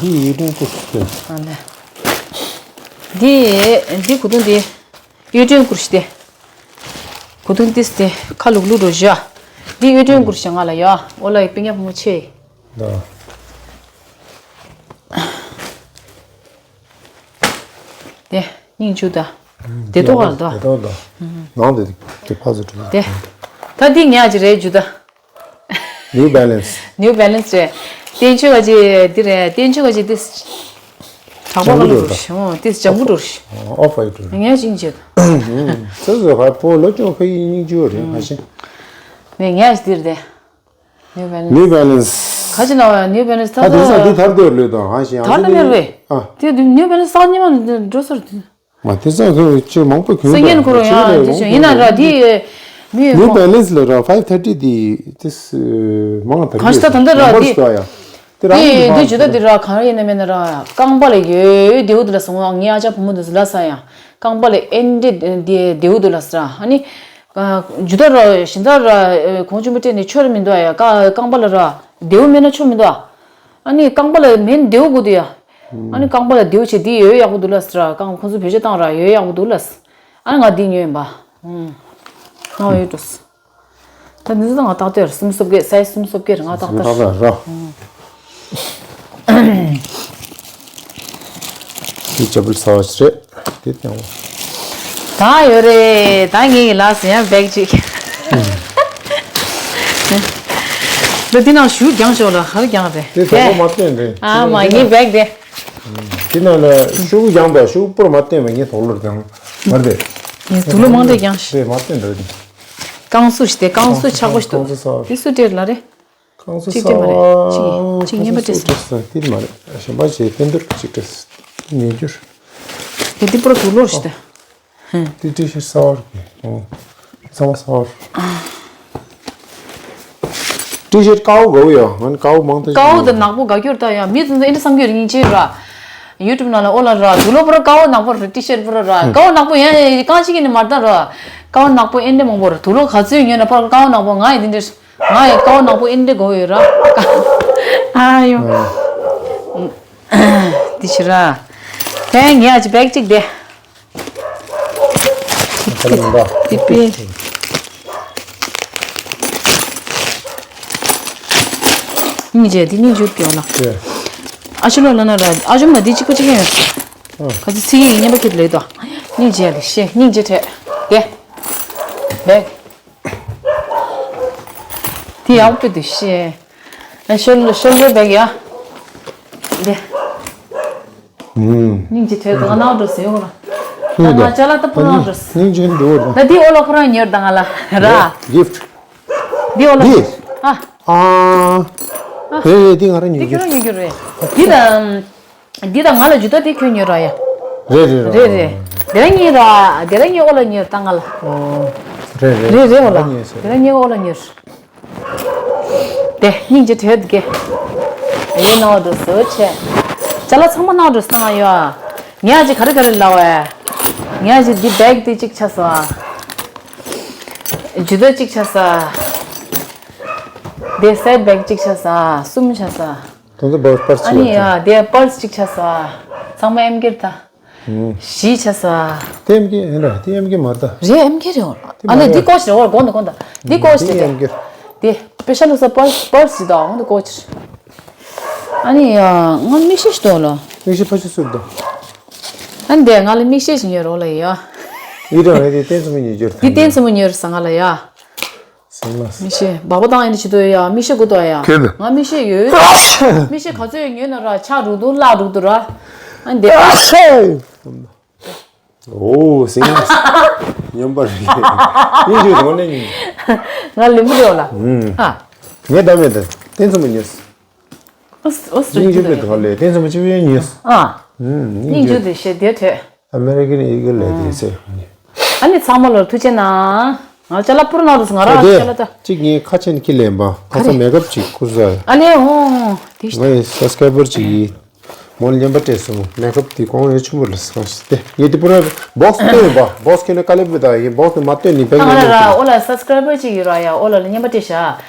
འདི་ཡུལ་ཀྲུང་སྐོར་ཞིག་སྟེ། ཨ་ལེ། འདི་འདི་གོ་དུང་འདི་ཡུལ་ཀྲུང་སྐོར་ཞིག་སྟེ། གོ་དུང་ཏིས་ཏེ་ཁ་ལུག་ལུག་འགྲོ་བཞག་འདི་ཡུལ་ཀྲུང་སྐོར་ཞིག་ང་ལ་ཡ། ཨོ་ལ་ཡི་སྤུན་ཀྱག་བུ་མོ་ཆེ། ད། དེ་སྙིང་རྗེ་ད། དེ་ཏོག་ག་ལ་ད། དེ་ཏོག་ད། ནང་དེ་དེ་ཕ་ཟེར་དྲན། དེ། ད་འདི་ཉག་ཅིག་རེད་རྒྱུ་ད། New Balance། New Balance་རེད། བསྟན་ཆོས་ག་ཅིག་འདི་རེད། བསྟན་ཆོས་ག་ཅིག་འདི། གྲགས་པ་ག་ལ་འགྲོ་ཞིང་འོ་འདི་ལྗང་གུ་འགྲོ་ཞིང་། ཨོ་ཕ་ཡི་འགྲོ། ངས་ཅིང་བྱེད། སོ་སོ་ཧ་པོ་ལོ་ཅོག་ཕ་ཡི་སྙིང་རྗེ་རེད་མ་གཞི། ནས་ངས་འདིར་དེ། New Balance། New Balance། ག་ཅི་ན་བ་New Balance་ད་ད་དེ་ས་འདི་ཐར་འདོད་ལོས་དང་ཧ་ཞིང་ཐར་ན་མེར་བས། ཨ། དེ་དུ་New Balance་ས་ཉི་མ་འགྲོ་སོར་དུ། མ་དེ་ས་ཁོ་ཆེ་མང་པོ་གྱོན་སེ་ངན་ཁོ་རོ་ཡང་དེ་ཆོ་ཡིན་ན་ར་དེ་མི་New Balance་ལ་ར་five thirty་དེ་དེ་མང་ཐར་གང་ཞིག་ད་ད་འདི་ར་དེ་དེ་རང་དེ་ཇུ་ད་དེ་ར་གང་རེ་ཡིན་ན་མེད་ན་ར་རྐང་པ་ལ་ཡོད་དེའུ་དེ་ལ་སོང་བ་ངའི་ཨ་ཅག་བུ་མོ་དེ་ལ་ས་ཡང་རྐང་པ་ལ་ཨེན་དེ་དེའུ་དེ་ལ་ས་ཨ་ནི། ཇུ་ད་ར་ཤིན་ད་ར་གོང་ཆུང་པོ་སྤྲད་ནས་ཆོ་ར་མི་འདུག་ཡ། རྐང་པ་ལ་ར་དེའུ་མེད་ན་ཆོ་མི་འདུག་ཨ་ནི་རྐང་པ་ལ་མེད་ན་དེའུ་དགོས་འདུག་ཡ། ཨ་ནི་རྐང་པ་ལ་དེའུ་བྱས་འདི་ཡོད་ཡག་པོ་འདུག་ལ་ཟེར། རྐང་ཁོང་ཚོ་བེད་སྤྱོད་བཏང་ར་ཡོད་ཡག་པོ་འདུག་ལ་ཟེར། ཨ་ནི་ང་འདི་ཉོས་ཡིན་པ། ང་ཡོད་འགྲོ་ཟེར། ད་འདི་ཚོ་ང་ཏག་ཏག་རེད། སུམ་སོབ་ཀེ་སའི་སུམ་སོབ་ཀེ་རེད། ང་ཏག་ཏག་རེད། འདི་ཅ་བལ་ས་བ་ཞིག་རེད། དེ་དང་། ད་ཡོད་རེད། ད་ངེད་ཀྱི་ལགས་སུ་ཡང་བེག་ཅིག་འདི་ནང་ཞུ་རྒྱང་ཤོག་ལ་ཧར་རྒྱང་རེད། དེ་དོག་པོ་མ་བསྟན་རེད། ཨ་མ་ངའི་བེག་དེ། དེ་ནང་ལ་ཤུགས་རྒྱང་པ་ཤུགས་པོར་མ་བསྟན་པ་ངའི་དོག་ལོར་རྒྱང་མ་རེད། ངའི་དུག་ལོ་མང་དེ་རྒྱང་ཤོག་རེད་མ་བསྟན་རེད། རྐང་སུ་ཞིག་དེ་རྐང་སུ་ཆག་པོ་ཞིག་འདུག་དེ་སུ་སྤྲད་ལ་རེད། རྐང་སུ་གཅིག་སྟེར་མ་རེད། གཅིག་ཡིན། གཅིག་གཉིས་པ་སྟེར་སོང་། དེ་མ་རེད། གཞན་པ་བྱས་ཕན་འདོད་གཅིག་སྟེར་སོང་། ཉེ་རྒྱུར། དེ་འདི་པོ་ར་དུག་ལོར་ཞིག་ད། དེ་ཏི་ཤར་ཊི་གསར་པ་རེད། ཨོ། ཚང་མ་གསར་པ་རེད། ཏི་ཤར་ཊི་དཀར་པོ་དགའ་པོ་ཡོད། ང་ནི་དཀར་པོ་མང་དུ་དཀར་པོ་དང་ནག་པོ་དགའ་སྐྱོར་ད་ཡ། མི་ཚོ་ཚོ་ཨེ་འདྲ་བསམ་གྱི་ཡོད་རེད། སྙིང་རྗེ་ར། ཡུ་ཊུབ་ནང་ལ་ཨོ་ལ་ར་དུག་ལོར་པོ་ར་དཀར་པོ་ནག་པོ་ར། ཏི་ཤར་ཊི་པོ་ར་ར་དཀར་པོ་ནག་པོ་ཡང་རྐང་གཅིག་གིས་ནི་མ་ལྟ་ར། དཀར་པོ་ནག་པོ་ཨེ་འདྲ་མང་པོ་ར། དུག་ལོར་ག་ཚོད་ཉོས་ན་པར་དཀར་པོ་ནག་པོ། ང་ཡི་འདི་འདྲ། ང་ཡི་ཀའོ་ནག་པོ་ཨིན་འདྲ་དགོས་ཡོད་ར། ཨ་ཡོ། འདི་ཕྱི་ར། ཧེ་ངས་ཨ་ཅི་བེག་གཅིག་དེ། འདི་པེ། སྙིང་རྗེ་འདི་སྙིང་རྗེ་སྐྱོ་ལ། ཨ་ཆུ་ལོ་ལ་ན་ར་ཨ་ཆུ་མ་འདི་གཅིག་པ་གཅིག་ཡིན། ཁ་ཚི་ཚི་ཡིན་ཉན་པ་ཁྱེད་ལས་དོ། སྙིང་རྗེ་ལ་ཤེ་སྙིང་རྗེ་ཁྲེ། དེ། བེག་དེ་ཡག་པོ་འདུག་ཤེས། ཨ་ཤོལ་ཤོལ་ལོ་བེག་ཡ། དེ། སྙིང་རྗེ་ཐོས་དང་ནག་འགྲོ་ཟེར་ཡོང་ལ། ད་ང་ཅ་ལག་ད་ཕུ་ནག་འགྲོ་ཟེར། སྙིང་རྗེ་འགྲོ་བ། ད་འདི་འོ་ལོ་ཁོ་རང་ཉོས་དང་ང་ལ་ར། གིཕ་ཊི། འདི་འོ་ལོ། འདི། ཨ། ཨ། རེད་རེད་འདི་ང་རང་ཉོས་རྒྱུ། འདི་ཁྱོད་རང་ཉོས་རྒྱུ་རེད། འདི་ད། འདི་དང་ང་ལ་ཇུ་ད་དེ་ཁྱོད་ཉོས་ར་ཡ། རེད་རེད་རེད། རེད་རེད། དེ་ར་ཉེ་ར་དེ་ར་ཉེ་འོ་ལ་ཉེ་ར་ད་ང་ལ། རེད་རེད། རེད་རེད་འོ་ལ། ང་ཉོས་ཟེར། དེ་ར་ཉེ་འོ་ལ་ཉེ་ར། དེ་སྙིང་རྗེ་དྲོད་དགེ། ཡིན་ནོ་འགྲོ་སོ་ཆེ། ཅ་ལག་ཚང་མ་ནང་འགྲོ་སོང་ཡོ། ངས་ཨ་ཅི་ག་རེ་ག་རེ་ལབ་བས། ངས་ཨ་ཅི་འདི་བེག་དེ་གཅིག་ཆགས་སོ། ཇུ་ད་གཅིག་ཆགས་སོ། དེ་སའིཌ་བེག་གཅིག་ཆགས་སོ། གསུམ་ཆགས་སོ། དོན་དུ་པར་པར་ཨ་ནི་ཡ་དེ་པར་སི་གཅིག་ཆགས་སོ། ཚང་མ་ཨེམ་ཀེར་ད། བཞི་ཆ་ས། དེ་ཨེམ་ཀེ་ཨེ་ར། དེ་ཨེམ་ཀེ་མ་རེད་ད། རེད། ཨེམ་ཀེ་རེད། འོ། དེ་ཨ་ལས་མ་འདི་རེད། ཀོ་ཤི་རེད། འོ་དགོངས་དག་དགོངས་དག་འདི་ཀོ་ཤི་དེ་རེད། ཨེམ་ཀེ་རེད། དེ་པེ་ཤ་ལུ་ས་པར་པར་སི་དང་འོ་འདི་ཀོ་ཤི་རེད། ཨ་ནི་ཡ་ང་མིག་ཤེལ་ཞིག་འདུག་ལ། མིག་ཤེལ་ཕ་ཆུ་སུར་དང་། ཨ་ནི་དེ་ང་ལ་མིག་ཤེལ་ཞིག་ཉོས་རོགས་ལ་ཡ། ཡི་རང་རེད། དེ་བསྟན་སྲུང་མོ་ཉོས་རྒྱུར། འདི་བསྟན་སྲུང་མོ་ཉོས་རེད་ས་ང་ལ་ཡ། སེམས་ལ། མིག་ཤེལ་སྦག་སྦག་བཏང་ཡིན་ཆི་དོ་ཡ། མིག་ཤེལ་དགོས་དོ་ཡ། ཁྱེད། ང་མིག་ཤེལ་ཡོད། མིག་ཤེལ་ག་ཚོད་ཉོས་ན་ར་ཆག་རུག་འདུག་བརླག་རུག་འདུག་ར། ཨ་འདི། ཨོ་སེམས་ལ། སྙོམས་པར་རེད། སྙིང་རྗེ་དོན་ནས་སྙིང་རྗེ། ང་ལེན་པོ་ཡོད་ལ། ཨ། ངས་བདམས་མེད་དེ་བསྟན་སྲུང་མོ་ཉོས། ཨོ་སི་ཨོ་སི་སྙིང་རྗེ་པའི་དོན་ལས་བསྟན་སྲུང་མོ་ཅི་བས་ཉོས། ཨ། སྙིང་རྗེ་དེ་ཤེས་བདེ་ཐོས། ཨ་མེ་རི་ཀན་ཨི་གལ་ལས་དེ་ཟེར། ཨ་ནི་ཚང་མ་ལོར་ཐུགས་རྗེ་གནང་། ང་ཅ་ལག་པུར་ནང་དུ་ང་རང་ཅ་ལག་ད། གཅིག་ངས་ཁ་ཆེན་ཁྱི་ལེན་པ་ཁ་ས་མེ་ཀབ་ཅིག་ཁུར་ས། ཨ་ལེ་ཧོ་དེ་ཤི། ངའི་སབ་སི་ཀ་རའི་བར་ཅིག་ཡིན། མོ་ལ་རྔན་པ་སྤྲད་སོང་། མེ་ཀབ་དེ་གོང་ཡོད་ཆུང་བུ་ལ་སོང་ཞིག་སྟེ་ངས་དེ་པུར་བ་བོག་སི་སྟོན་པ་བོག་སི་ཁྱོད་ནས་དཀའ་ལས་པོ་ད་ཡིན་བོག་སི་དེ་མ་སྟོན་ནི་བེང་ང་ལ་ར་ཡོད་ཨོ་ལ་སབ་སི་ཀ་རའི་བར་ཅིག་ཡོད་ར་ཡ་ཨོ་ལ་ལ་རྔན་པ་སྤྲད་ཤག་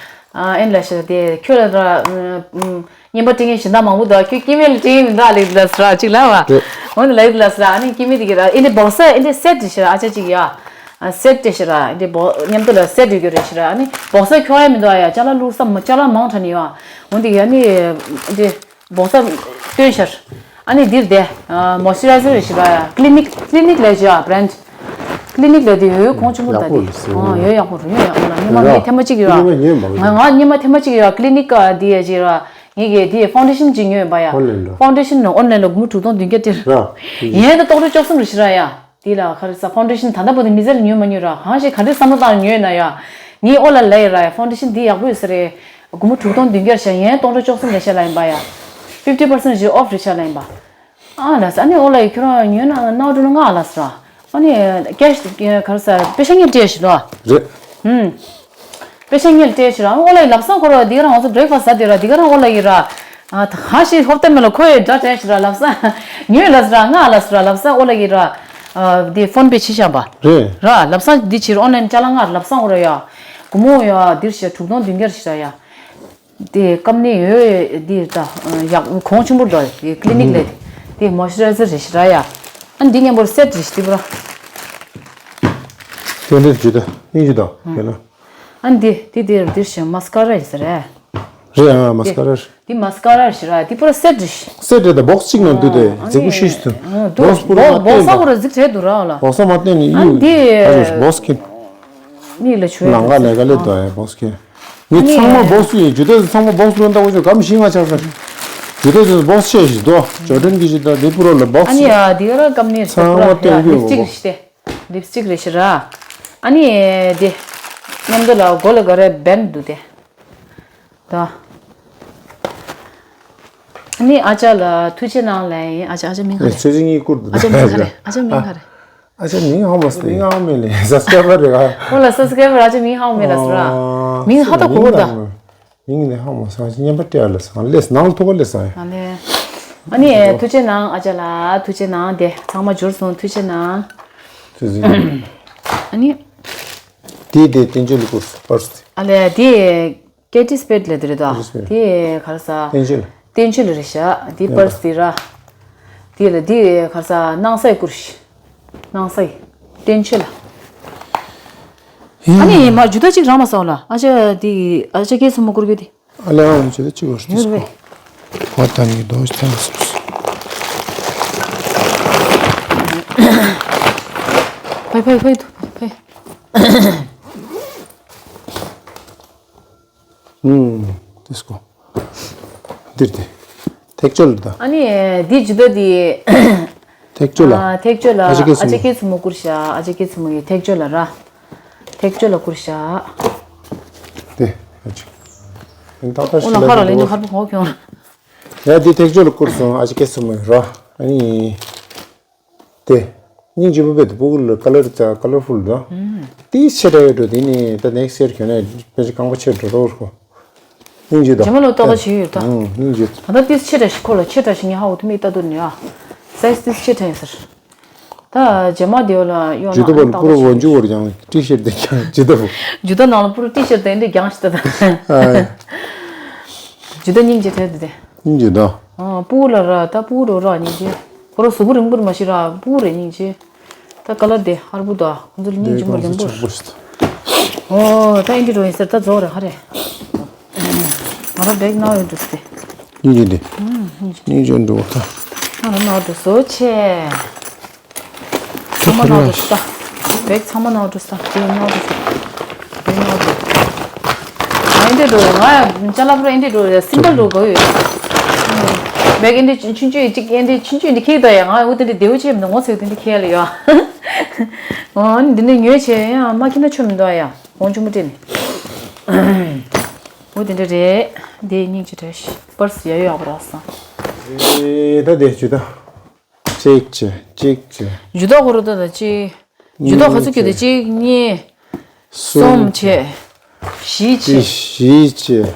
ཨ་ཨེན་ལ་ཤག་དེ་ཁྱོད་ལ་ར་རྔན་པ་སྤྲད་མཁན་གཞན་དག་མང་པོ་འདུག་ཁྱོད་སྐྱེ་དམན་ལ་སྤྲད་མཁན་མི་འདུག་ལེགས་ལ་སྲ་གཅིག་ལ་བ། འོ་ན་ལེགས་ལ་སྲ་ཨ་ནི་སྐྱེ་དམན་དེ་གི་ར་ཨེ་འདི་བོག་སི་ཨེ་འདི་སེ་ཊི་ཤག་ཨ་ཅག་ཅིག་ཡ། སེ་ཊི་ཤག་ར་ཨེ་འདི་བོག་མཉམ་དུ་ལ་སེ་ཊི་ཡོད་རེད་ཤག་ར་ཨ་ནི་བོག་སི་ཁྱོད་ཡ་མི་འདུག་ཨ་ཡ་ཅ་ལག་བླུགས་ས་ཅ་ལག་མང་དྲགས་ནི་ཡ། འོ་འདི་གི་ཨ་ནི་ཨེ་འདི། བོག་སི་སྟོན་ཤར། ཨ་ནི་འདིར་དེ། མོ་སི་ཅུ་རའི་ཛར་རེད་ཤི་ར། ཀི་ལི་ནིག་ཀི་ལི་ནིག་ལས་བྱས་ཨ་བྷི་རེན་ཌི། ཀི་ལི་ནིག་ལས་དེ་ཡོད་གོང་ཆེན་པོ་རེད་ད་དེ། ཡག་པོ་རེད་ཟེར། ཡོད་ཡག་པོ་རེད་ཡོད་ཡག་པོ་རེད། སྔོན་མ་ངས་ཐེངས་མ་གཅིག་ཡོད་ཨ། ཀི་ལི་ནིག་ག་དེ་ཡ་ཅི་ར། ངས་སྔོན་མ་ཐེངས་མ་གཅིག་ཡོད་ཨ་ཀི་ལི་ནིག་ག་དེ་ཡ་ཅི་ར། ངས་གི་དེ་ཕའུན་ཌེ་ཤན་ཅིག་ཉོས་ཡིན་པ་ཡ། ཨོན་ལན་ར། ཕའུན་ཌེ་ཤན་ནི་ཨོན་ལན་ལ་སྒོར་མོ་དྲུག་སྟོང་བདུན་བརྒྱ་སྟེར། ཡིན་ད་ལྟོགས་གྲོལ་བཅུ་གསུམ་རེད་ཤི་ར་ཡ། དེ་ལ་ག་རེ་ཟ་ཕའུན་ཌེ་ཤན་ད་ལྟ་བར་དུ་མི་ཚེ་ལ་ཉོས་མ་ཉོས་ར་གང་ཞིག་ག་འདྲ་བསམ་བློ་བཏང་ཉོས་ན་ཡ། ངས་ཨོ་ལ་ལ་ཡི་ར་ཡ་ཕའུན་ཌེ་ཤན་འདི་ཡག་པོ་ཡོད་ས་རེད། སྒོར་མོ་དྲུག་སྟོང་བདུན་བརྒྱ་བྱ་ཡན་སྟོང་ཕྲག་བཅུ་གསུམ་རེ་བྱ་ལ་ཡིན་པ་ཡ། fifty percent རེ་ཨོཕ་རེ་བྱ་ལ་ཡིན་པ། ཨ་ལ་ས་ཨ་ནི་ཨོ་ལ་ཡི་ཁྱོད་རང་ཉོས་ན་ནའོ་འགྲོ་ན་ང་ལ་ས་ར། ཨ་ནི་ཀེ་ཤི་ག་རེ་ཟ་པེ་ཤ་ངས་སྤྲད་ཤི་ལོ། རེད། ཧུམ། པེ་ཤ་ངས་སྤྲད་ཤི་ར་ཨོ་ལ་ཡི་ལབ་སང་ཁོ་ར་འདི་ག་རང་ང་ཚོ་བྷི་རེག་ཕ་སི་ཟ་དེ་ར་འདི་ག་རང་ཨོ་ལ་ཡི་ར། ཨ་ད་གང་ཞིག་ཧོབ་ཏེ་མེད་ལ་ཁོ་ཡི་དགྲ་དྲན་ཤི་ར་ལབ་སང་། ཉོས་ལ་ས་ར་ང་ལ་ས་ར་ལབ་སང་ཨོ་ལ་ཡི་ར། ཨ་འདི་ཕོན་པེ་ཕྱི་ཤ་བ། རེད། ར་ལབ་སང་འདི་ཕྱིར་ཨོན་ལན་ཅ་ལག་ང་ལབ་སང་ཨོ་ར་ཡ། སྒོར་མོ་ཡ་འདིར་ཤི་དྲུག་སྟོང་བདུན་བརྒྱ་ཤི་ར་ཡ། དེ་ཀམ་ནི་ཡོད་དེ་ད་ཡག་གོང་ཆེན་པོ་འགྲོ་དེ་ཀི་ལི་ནིག་ལས་དེ་མོ་སི་ཅུ་རའི་ཛར་རེ་ཤི་ར་ཡ། ཨ་འདི་མཉམ་པོར་སེ་ཊི་རེ་ཤི་དེ་པུ་ར། དེ་འདྲ་ཇི་ད་སྙིང་རྗེ་དང་ཡོད་ན། ཨ་འདི་དེ་དེ་རེ་དེ་ཤི་མ་སི་ཀ་ར་ཡིན་ས་རེད། རེད་ཨ་མ་སི་ཀ་ར་རེད། དེ་མ་སི་ཀ་ར་ཤི་ར་དེ་པུ་ར་སེ་ཊི་རེ་ཤི། སེ་ཊི་རེད་ད་བོག་སི་གཅིག་ནང་འདུས་ཏེ་མཛེས་པོ་ཤི་ཤི་ཐུབ། བོག་སི་པུ་ར་བོག་སི་པུ་ར་གཟིགས་བྲལ་འདུག་ར་ལ། བོག་སི་མ་བསྟན་ནི་ཨ་ཡུ་འདི་བོག་སི་ཀིན། མིག་ལ་ཆུ་ཡོད་ལང་ཀ་ལས་ཀ་ལས་དོ་ཡ་བོག་སི་ཀིན། ངས་ཚང་མ་བོག་སི་ཡིན་ཇུ་ཏེ་ཚང་མ་བོག་སི་ལོན་ཏག་ཅོ་གམ་ཤིང་ང་ཆགས་ས། ཇུ་ཏེ་བོག་སི་ཆེ་ཞིག་དོ་ཇོ་ཌན་གི་ཞིག་ད་དེ་པུ་ར་ལ་བོག་སི། ཨ་ནི་ཡ་དེ་ག་ར་ཀམ་ནི་ཚང་མ་བསྟན་རྒྱུ་ལིབ་སི་ཊིག་ཡོད་རེད་ཤི་ཏེ། ལིབ་སི་ཊིག་རེད་ཤི་ར། ཨ་ནི་དེ། མཉམ་དུ་ལ་མགོ་ལ་ག་རེ་བེན་འདུག་དེ། ད། ཨ་ནི་ཨ་ཅག་ལ་ཐུགས་རྗེ་གནང་ལབ་ཡིན། ཨ་ཅག་ཨ་ཅག་མིང་ག་རེ། ཆོས་སྲིད་གཉིས་བསྐུར་འདུག་ཨ་ཅག་མིང་ག་རེ། ཨ་ཅག་མིང་ག་རེ། ཨ་ཅག་མིང་ཧ་མ་སི་མིང་ཧ་མེད་ལེ་སབ་སི་ཀ་རའི་བར་རེད་ག་ཁོ་ལ་སབ་སི་ཀ་རའི་བར་ཨ་ཅག་མིང་ཧ་མེད་ལ་སི་ར། མིང་ཧ་ད་གོ་གོ་ད། མིང་ནི་ཧ་མ་སང་ཅི་ཉན་པ་སྤྲད་ལ་སང་ལེས་ནང་ལ་ཐུག་ག་ལེས་སང་ཡ། ཨ་ནི་ཐུགས་རྗེ་གནང་ཨ་ཅག་ལ་ཐུགས་རྗེ་གནང་དེ་ཚང་མ་འབྱོར་སོང་ཐུགས་རྗེ་གནང་། ཐུགས་རྗེ་གནང་། ཨ་ནི། དེ་དེ་བསྟན་བཅོས་ལ་བསྐུར་སོང་པར་སི་དེ། ཨ་ལས་དེ། ཀེ་ཊི་སི་པེ་ཌི་ལབ་དེ་རེད་དོ། ཀེ་ཊི་སི་པེ་ཌི། དེ་ག་རེ་ཟ། བསྟན་བཅོས་ལ། བསྟན་བཅོས་ལ་རེད་ཤག་དེ་པར་སི་དེ་ར། དེ་ལ་དེ་ག་རེ་ཟ་སྣང་ས་ཡི་བསྐུར་ཤག་སྣང་ས་ཡི། བསྟན་བཅོས་ལ། ཨ་ནི་མ་ཇུ་ད་ཅིག་རང་མ་སོང་ལ་ཨ་ཅག་དེ་ཨ་ཅག་སྐད་ཚུ་མ་བསྐུར་གི་དེ། ཨ་ལས་ཨ་ཇུ་ད་ཅིག་བར་ཡོད་རེད། ཧོ་ད་ནི་དོ་ཅི་ཐང་སོ་སོ། ཕའི་ཕའི་ཕའི་ཕའི། ཨུམ། དེ་སྐོ། འདིར་དེ། ཐེག་ཆོད་ལ་ད། ཨ་ནི་འདི་ཇུ་ད་དེ། ཐེག་ཆོད་ལ། ཨ་ཐེག་ཆོད་ལ་ཨ་ཅག་སྐད་ཚུ་མོ་བསྐུར་ཤག་ཨ་ཅག་སྐད་ཚུ་མོ་ཡི་ཐེག་ཆོད་ལ་ར། ཐེག་ཆོད་ལ་བསྐུར་ཤག་དེ། ཨ་ཅག་ཨོ་ལ་ཧ་ར་ལེན་ཅོ་ཧར་པོ་ཧོ་ཁྱོང་། ཡ་དེ་ཐེག་ཆོད་ལ་བསྐུར་སོང་ཨ་ཅག་སྐད་ཚུ་མོ་ཡི་ར། ཨ་ནི། དེ། སྙིང་རྗེ་པོ་བེད་དུ་ཕྲུ་གུ་ལ་ཀ་ལར་ཙ་ཀ་ལར་ཕུལ་དང་། ཏིས་ཆེ་དྲགས་ཡོད་འགྲོ་དེ་ནི་ད་ནེག་སི་ཡར་གྱོན་ན་དཔེ་ཆ་རྐང་པ་ཆེ་འགྲོ་རོགས་ཁོ། སྙིང་རྗེ་དང་། རྗེས་མ་ལོ་ཏོག་ཏོ་བྱེད་ཡོད་ད། ཨང་སྙིང་རྗེ། ད་ལྟ་ཏིས་ཆེ་དྲགས་ཤིག་ཁོ་ལ་ཆེ་དྲགས་ཤིག་ངས་ཧ་གོ་ཐུབ་མེད་ལྟ་དུ་ནི་ཨ། སའི་ཛི་ཏིས་ཆེ་དྲགས་ཡིན་ཟེར། ད་རྗེས་མ་དེ་ལ་གཡོག་ཇུ་ན་ཏོག་ཏོ་བྱེད་ཡོད། ཇུ་ད་པོ་པུ་རོ་བོ་ཇུ་བོར་ཀྱང་ཏི་ཤར་དེ་ཀྱང་ཇུ་ད་པོ། ཇུ་ད་ནང་ལ་པུ་རོ་ཏི་ཤར་དེ་འདྲ་རྒྱང་ཞིག་ད་ད། ཨ། ཇུ་ད་སྙིང་རྗེ་དྲགས་དེ་དེ། སྙིང་རྗེ་ད། ཨ་པུ་ལ་ར་ད་པུ་རོ་ར་སྙིང་རྗེ། ཁོ་རང་གཟུགས་པོ་རིང་པོ་མ་ཤེས་ར་སྤུ་གུ་རེད་སྙིང་རྗེ། ད་ཀ་ལར་དེ་ཧར་པོ་དང་ཁོང་ཚོ་ལ་སྙིང་རྗེ་མོ་རིང་པོ། ཨོ་ད་ཨེ་འདྲ་འགྲོ་ཡིན་ཟེར་ད་རྫོགས་རེད་ཧ་རེད། ང་རང་བེག་ནང་ཡོད་འགྲོ་སྟེ། སྙིང་རྗེ་འདི། སྙིང་རྗེ་འགྲོ་ད། ང་རང་ནང་འགྲོ་སོ་ཆེ། ཚང་མ་ནང་དུ་ལྟ། བེག་ཚང་མ་ནང་དུ་ལྟ། བེག་ནང་དུ་ལྟ། བེག་ནང་དུ། ང་འདི་འགྲོ་ང་ཅ་ལག་པུ་ར་འདི་འགྲོ་སིམ་པལ་འགྲོ་དགོས་ཡོད། བེག་འདི་ཆུང་ཆུང་ཅིག་འདི་ཆུང་ཆུང་འདི་ཁྱེར་དོ་ཡ། ང་འུ་དེ་འདྲ་བདེ་བོ་བྱས་མི་འདུག་ངོ་ཚ་འདི་འདྲ་ཁྱེར་ལ་ཡོད། འོ་འདི་འདྲ་ཉོས་བྱས་ཡང་མ་ཁྱེར་ན་ཆོ་མི་འདུག་ཡ། གོང་ཆུང་མ་སྤྲད་ནས། འོ་དེ་འདྲ་རེད། འདི་སྙིང་རྗེ་བྲལ་ཤི་པར་སི་ཡ་ཡོད་ཡག་པོ་རག་སོང་། ཨེ་ད་དེ་ཇུ་ད། གཅིག་བྱས་གཅིག་བྱས། ཇུ་ད་ཁོ་ར་ད་ད་གཅིག་ཇུ་ད་ག་ཚོད་ཁྱོད་ད་གཅིག་གཉིས། གསུམ་བྱས། བཞི་བྱས། བཞི་བྱས།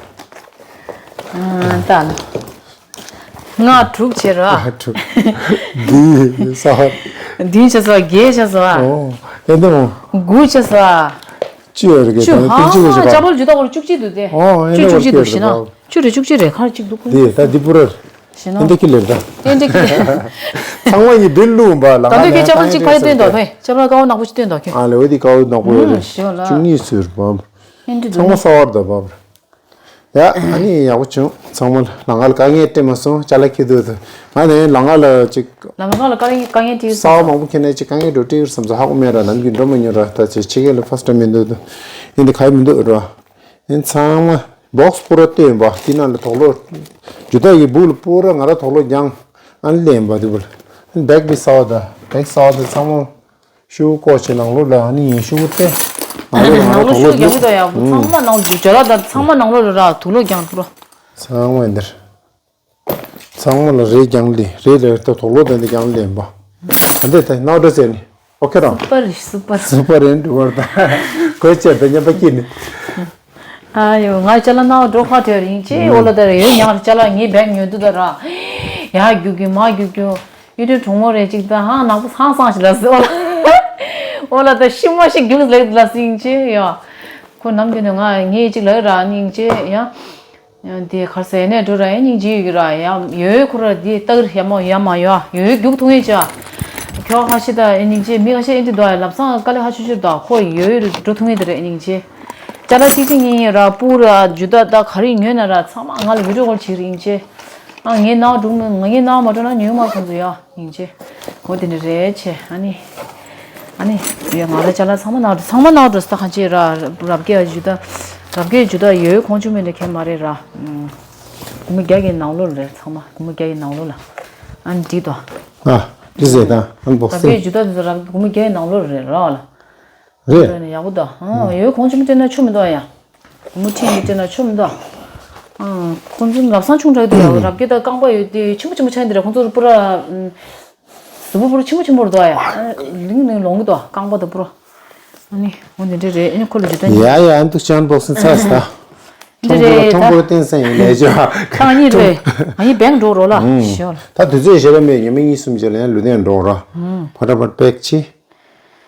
ཨང་ད་ལ། ལྔ་དྲུག་བྱས་ར། ཨ་དྲུག་བདུན་ས། བདུན་བྱས་སོ་བརྒྱད་བྱས་སོ། ཨོ་ཨེ་འདི་མོ། དགུ་བྱས་སོ། བཅུ་ཡོད་རེད་གི་བཅུ་ཧ་ཧ་ཅ་པོ་ལ་ཇུ་ད་ཁོ་ར་བཅུ་གཅིག་འདུག་དེ། ཨོ་ཨེ་བཅུ་འདི་བཅུ་གཅིག་མོ་འདུག་ཤི་ན། བཅུ་རེད་བཅུ་གཅིག་རེད་ཁ་གཅིག་འདུག་ཁོ། དེ་ད་འདི་པུ་ར། ཞེ་ན། ཨེ་འདྲ་ཁི་ལེར་ད། ཨེ་འདྲ་ཁི་ལེར། ཚང་མ་ཡི་བིལ་ལུ་བ་ལ་ད་ང་དུ་ཁྱེད་ལ་ཅ་པོ་གཅིག་ཕ་ཡི་སྟོན་དོ་ཁྱེད་ཅ་པོ་ཀ་བོ་ནག་པོ་ཅིག་སྟོན་དོ་ཁྱེད། ཨ་ལེ་འོ་དེ་ཀ་བོ་ནག་པོ་ཡོད་རེད། ཞོ་ལ། བཅུ་གཉིས་ཟུར་བམ། ཨེ་འདྲ་ཚང་མ་གསར་བ་རེད་ད་བམ། ཡ་ཨ་ནི་ཡག་པོ་བྱུང་ཚང་མ་ལ་ང་ལ་དཀའ་ངལ་སྤྲད་མ་སོང་ཅ་ལག་ཁྱེར་དུས་དུ་ང་ནི་ལ་ང་ལ་ཅིག་ལ་ང་ལ་དཀའ་ངལ་དཀའ་ངལ་སྤྲད་གསར་བ་མང་པོ་ཁྱེར་ནས་ཅིག་དཀའ་ངལ་འགྲོ་སྤྲད་ཡོད་བསམ་ཚོ་ཧ་གོ་མེད་ར་ནམ་རྒྱུན་འགྲོ་མ་མྱོང་ར་ད་ཅིག་ཕྱི་རྒྱལ་ལ་ཕ་སི་ཊ་མི་འདུག་དུ་ཡིན་དེ་ག་ཡི་མི་འདུག་ར། ཡིན་ཚང་མ། བོགས་པུ་ར་སྟོན་པ་དེ་ནང་ལ་དོག་ལོ། ཇུ་ད་གི་སྦུག་ལ་པུ་ར་ང་ར་དོག་ལོ་རྒྱང་ཨ་ནི་ལེན་པ་དེ་བུ་ལ། བེག་བི་སའོ་ད་བེག་སའོ་ད་ཚང་མ་ཤུ་ཀོ་ཆེ་ནང་ལོ་ལ་ཨ་ནི་ཡིན་ཤུ་ཏེ་ང་ར་ང་ར་ནང་ལོ་དོག་ལོ་ཤུ་རྒྱང་གི་ད་ཡག་པོ་ཚང་མ་ནང་ལོ་ཇ་ལ་ད་ཚང་མ་ནང་ལོ་ལ་ར་དུག་ལོ་རྒྱང་པུ་ར། ཚང་མ་འདིར། ཚང་མ་ལ་རེད་རྒྱང་ལི་རེད་རེད་ད་དོག་ལོ་ད་འདི་རྒྱང་ལེན་པ། ད་འདི་ད་ནའོ་འདྲ་ཟེར་ནི། ཨོ་ཁེ་རང་། སུ་པར་རེད་སུ་པར། སུ་པར་རེད་འགྲོ་བར་ད། གོས་ཆེ་ད་ཉམས་པ་སྐྱིད་ནི། ཨ་ཡོ་ང་ཅ་ལག་ནང་འགྲོ་ཁ་བྲལ་ཡིན་ཅེ་ཨོ་ལ་ད་རེ་ཡོད་ཉག་ཅ་ལག་ངའི་བེག་ཉོ་དུས་ད་ར། ཡ་རྒྱུག་རྒྱུག་མ་རྒྱུག་རྒྱུག་ཡུལ་གྲུ་གྲོང་མོ་རེ་གཅིག་ད་ཧང་ནག་པོ་སང་སང་ཞིག་ལ་ཟེར་ཨོ་ལ། ཨོ་ལ་ད་ཤི་མ་ཤི་རྒྱུག་ལེགས་ལ་ཟིན་ཅེ་ཡ། ཁོ་ནམ་རྒྱུན་ནས་ང་ངའི་གཅིག་ལ་ར་ཡིན་ཅེ་ཡ། དེ་གར་ཟེར་ནས་འགྲོ་ར་ཡ་སྙིང་རྗེ་ཡོད་ཀྱི་ར་ཡ་ཡོད་ཁོ་ར་དེ་ལྟ་གི་ར་ཡ་མ་ཡ་མ་ཡ་ཡོད་རྒྱུག་ཐུང་ངེས་ཅ། ཁྱོད་ཁ་ཤི་ད་སྙིང་རྗེ་མི་ཁ་ཤི་ཨེ་འདི་དོ་ཡ་ལབ་སང་དཀའ་ལས་ཁ་ཆུ་ཆུ་དོ་ཁོ་ཡོད་རུ་འགྲོ་ཐུང་ངེས་དེ་རེད་སྙིང་རྗེ། ཅ་ལག་གཅིག་གཅིག་གཉིས་གཉིས་ར་སྤུ་ར་ཇུ་ད་ད་ག་རེ་ཉོས་ན་ར་ཚང་མ་ང་ལ་བི་ཌིའོ་ཀོལ་བྱེད་རིང་ཆེ། ཨ་ངའི་ནང་འགྲོ་མི་ངའི་ནང་མ་འགྲོ་ན་ཉོས་མ་སོང་ཚུལ་ཡ་སྙིང་རྗེ། འོ་དེ་འདྲ་རེད་ཆེ་ཨ་ནི། ཨ་ནི་ཡ་ང་ལ་ཅ་ལག་ཚང་མ་ནང་འགྲོ་ཚང་མ་ནང་འགྲོ་ས་གང་ཆེ་ར་རབ་རྒྱས་ཇུ་ད་རབ་རྒྱས་ཇུ་ད་ཡོད་ཁོང་ཆུ་མེད་ལ་ཁྱད་མ་རེད་ར། སྒོར་མོ་བརྒྱ་གི་ནང་ལོགས་རེད་ཚང་མ་སྒོར་མོ་བརྒྱ་གི་ནང་ལོགས་ལ། ཨ་ནི་འགྲིག་དོ། ཨ་འདི་ཟེར་ད་ཨན་བོག་སི། རབ་རྒྱས་ཇུ་ད་འདི་ཚོ་རབ་སྒོར་མོ་བརྒྱ་གི་ནང་ལོགས་རེད་ར་ལ། རེད། ཡག་པོ་འདུག་ཨང་ཡོད་གོང་ཆུ་མོ་སྤྲད་ན་ཆོ་མི་འདུག་ཡ། སྒོར་མོ་ཁྲི་གཉིས་སྤྲད་ན་ཆོ་མི་འདུག་ཨང་ཁོང་ཚོ་ལབ་སང་ཆུང་དྲགས་འདུག་ཡ་རབ་རྒྱས་དང་རྐང་པ་ཡོད་དེ་ཆེན་པོ་ཆེན་པོ་ཆགས་འདི་ར་ཁོང་ཚོ་པུ་ར། གཟུགས་པོ་པུ་ར་ཆེན་པོ་ཆེན་པོ་རེད་འདུག་ཡ། ལིང་ལིང་ལོང་གི་འདུག་རྐང་པ་དང་པུ་ར། ཨ་ནི་འོ་འདི་འདྲ་རེད་ཨ་ནི་ཁོ་ལ་ཇུ་ད་ཡ་ཡ་ཨ་འདུག་ཅན་བོག་སི་ཚ་སི་ད། འདི་ཁྲོམ་ཕུ་རེད་ཁྲོམ་ཕུ་ར་བསྟན་སེང་ཡིན་ལས་ཅོ། ཁ་གཉིས་རེད། ང་གཉིས་བེང་འགྲོ་རོགས་ལ་ཞོ། ད་དུས་ཚོད་ཞེ་དྲག་མེད་ཉི་མ་གཉིས་གསུམ་རྗེས་ལ་ཡང་ལུ་དན་འགྲོ་ར། ཕ་ཏྲ་ཕ་ཏྲ་པེག་ཆི།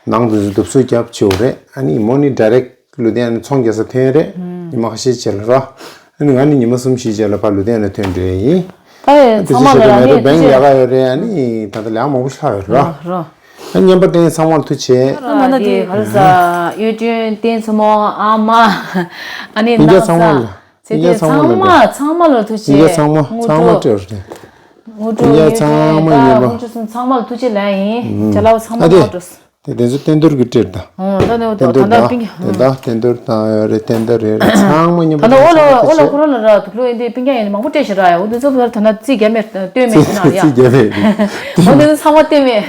ནང་དུ་དུབ་སུ་རྒྱབ་ཆེ་བ་རེད། ཨ་ནི་མོ་ནི་ཌའི་རེག་ལུ་དེ་ཨ་ནི་ཚོང་རྒྱག་ས་ཐོན་རེད། ཉི་མ་ཁ་ཤས་བྱས་ལ་ར། ཨ་ནི་ང་ནི་ཉི་མ་གསུམ་བཞི་བྱས་ལ་ཕར་ལུ་དེ་ཨ་ནི་ཐོན་འགྲོ་ཡ་ཡིན། ཨ་ཡེ་ཚང་མ་ལ་ར་ནི་ཐུགས་རྗེ་ཆེ། ཡག་ག་ཡོད་རེད། ཨ་ནི་ད་ལྟ་ལས་མང་པོ་ཞིག་ལྷག་ཡོད་ར། ར། ཨ་ནི་བརྙན་པར་བསྟན་ཚང་མ་ལ་ཐུགས་རྗེ་ཆེ། ཨ་ན་དེ་ག་རེ་ཟ། གཡུ་སྒྲོན་བསྟན་ཚང་མ་ཨ་མ། ཨ་ནི་ཡིན་ཀྱང་ཚང་མ་ལ། ཚེ་ཚེ་ཚང་མ་ཚང་མ་ཚང་མ་ལ་ཐུགས་རྗེ་ཆེ། ཡིན་ཀྱང་ཚང་མ་ཚང་མ་སྤྲད་རེད། དངོས་གྲུབ་ཡིན་ཀྱང་ཚང་མ་ཡིན་པ། དངོས་གྲུབ་ཚང་མ་ལ་ཐུགས་རྗེ་ཆེ་ལབ་ཡིན། ཅ་ལག་ཚང་མ་ཨ་དེ་ལ་འགྲོ། དེ་དེ་ཚོ་བསྟན་རྡོར་གྱི་སྤྲད་ད། ཨོ་ད་ནི་ད་བསྟན་རྡོར་ད་ད་པིང་ད་བསྟན་རྡོར་ད་ཡོད་རེད་བསྟན་རྡོར་རེད་རེད་ཚང་མ་མཉམ་པོ་ད་ནི་ཨོ་ལ་ཨོ་ལ་ཁོ་རང་ལ་ར་དུག་ལོ་ཨེ་འདི་པིང་ཀྱ་ཡིན་མང་པོ་སྤྲད་ཤག་ར་ཡ། འོ་འདི་ཚོ་ད་ད་ན་རྩིས་རྒྱབ་མེད་སྟོན་མེད་ཟེར་ན་ཡ། རྩིས་རྒྱབ་མེད། འོ་འདི་ཚོ་ཚང་མ་སྟོན་མེད།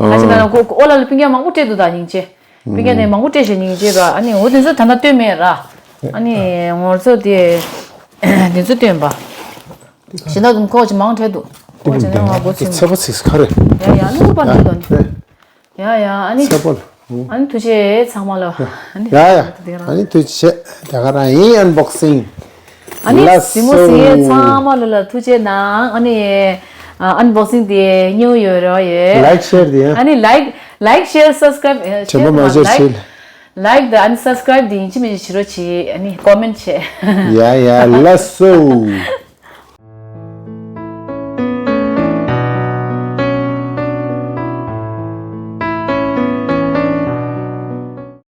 ཨ་ཅེ་ན་ཁོ་ཨོ་ལ་ལ་པིང་ཀྱ་མང་པོ་སྤྲད་འདུག་ད་སྙིང་རྗེ། པིང་ཀྱ་ནས་མང་པོ་སྤྲད་ཤག་སྙིང་རྗེ་ར། ཨ་ནི་འོ་འདི་ཚོ་ད་ན་སྟོན་མེད་ར། ཨ་ནི་ངོ་ཚོ་དེ་འདི་ཚོ་སྟོན་པ། ཞེ་ན་དུམ་ཁོག་ཅིག་མང་དྲགས་འདུག་ཁོག་ཅིག་ནས་ང་སྒོ་ཚུད་ཚད་པ་ཚིགས་ཁ་རེད། ཡ་ཡ་ནུ་པ་འདི་དོན། ཡ་ཡ་ཨ་ནི། ཚད་པ་ལ། ཨ་ནི་ཐུགས་རྗེ་ཆེ་ཚང་མ་ལ། ཨ་ནི། ཡ་ཡ་ཨ་ནི་ཐུགས་རྗེ་ཆེ་དེ་ག་རང་ཡིན་ཨན་བོག་སིང་། ཨ་ནི་ལ་གཟིགས་མོ་གཟིགས་མཁན་ཚང་མ་ལ་ལ་ཐུགས་རྗེ་གནང་ཨ་ནི། ཨན་བོག་སིང་དེ་སྙིང་ཡོད་རོགས་ཡོད། ལའིག་ཤེར་དེ་ཡང་། ཨ་ནི་ལའིག་ལའིག་ཤེར་སབ་སི་ཀ་རའིབ་དྲན་པ་མ་བརྗེད་ལའིག་བྱེད། ལའིག་དང་ཨ་ནི་སབ་སི་ཀ་རའིབ་དེ་ཡིན་གཅིག་མིན་གཅིག་བྱེད་རོགས་བྱེད། ཨ་ནི་ཀོ་མེན་ཊི་བྱེད། ཡ་ཡ་ལགས་སོ།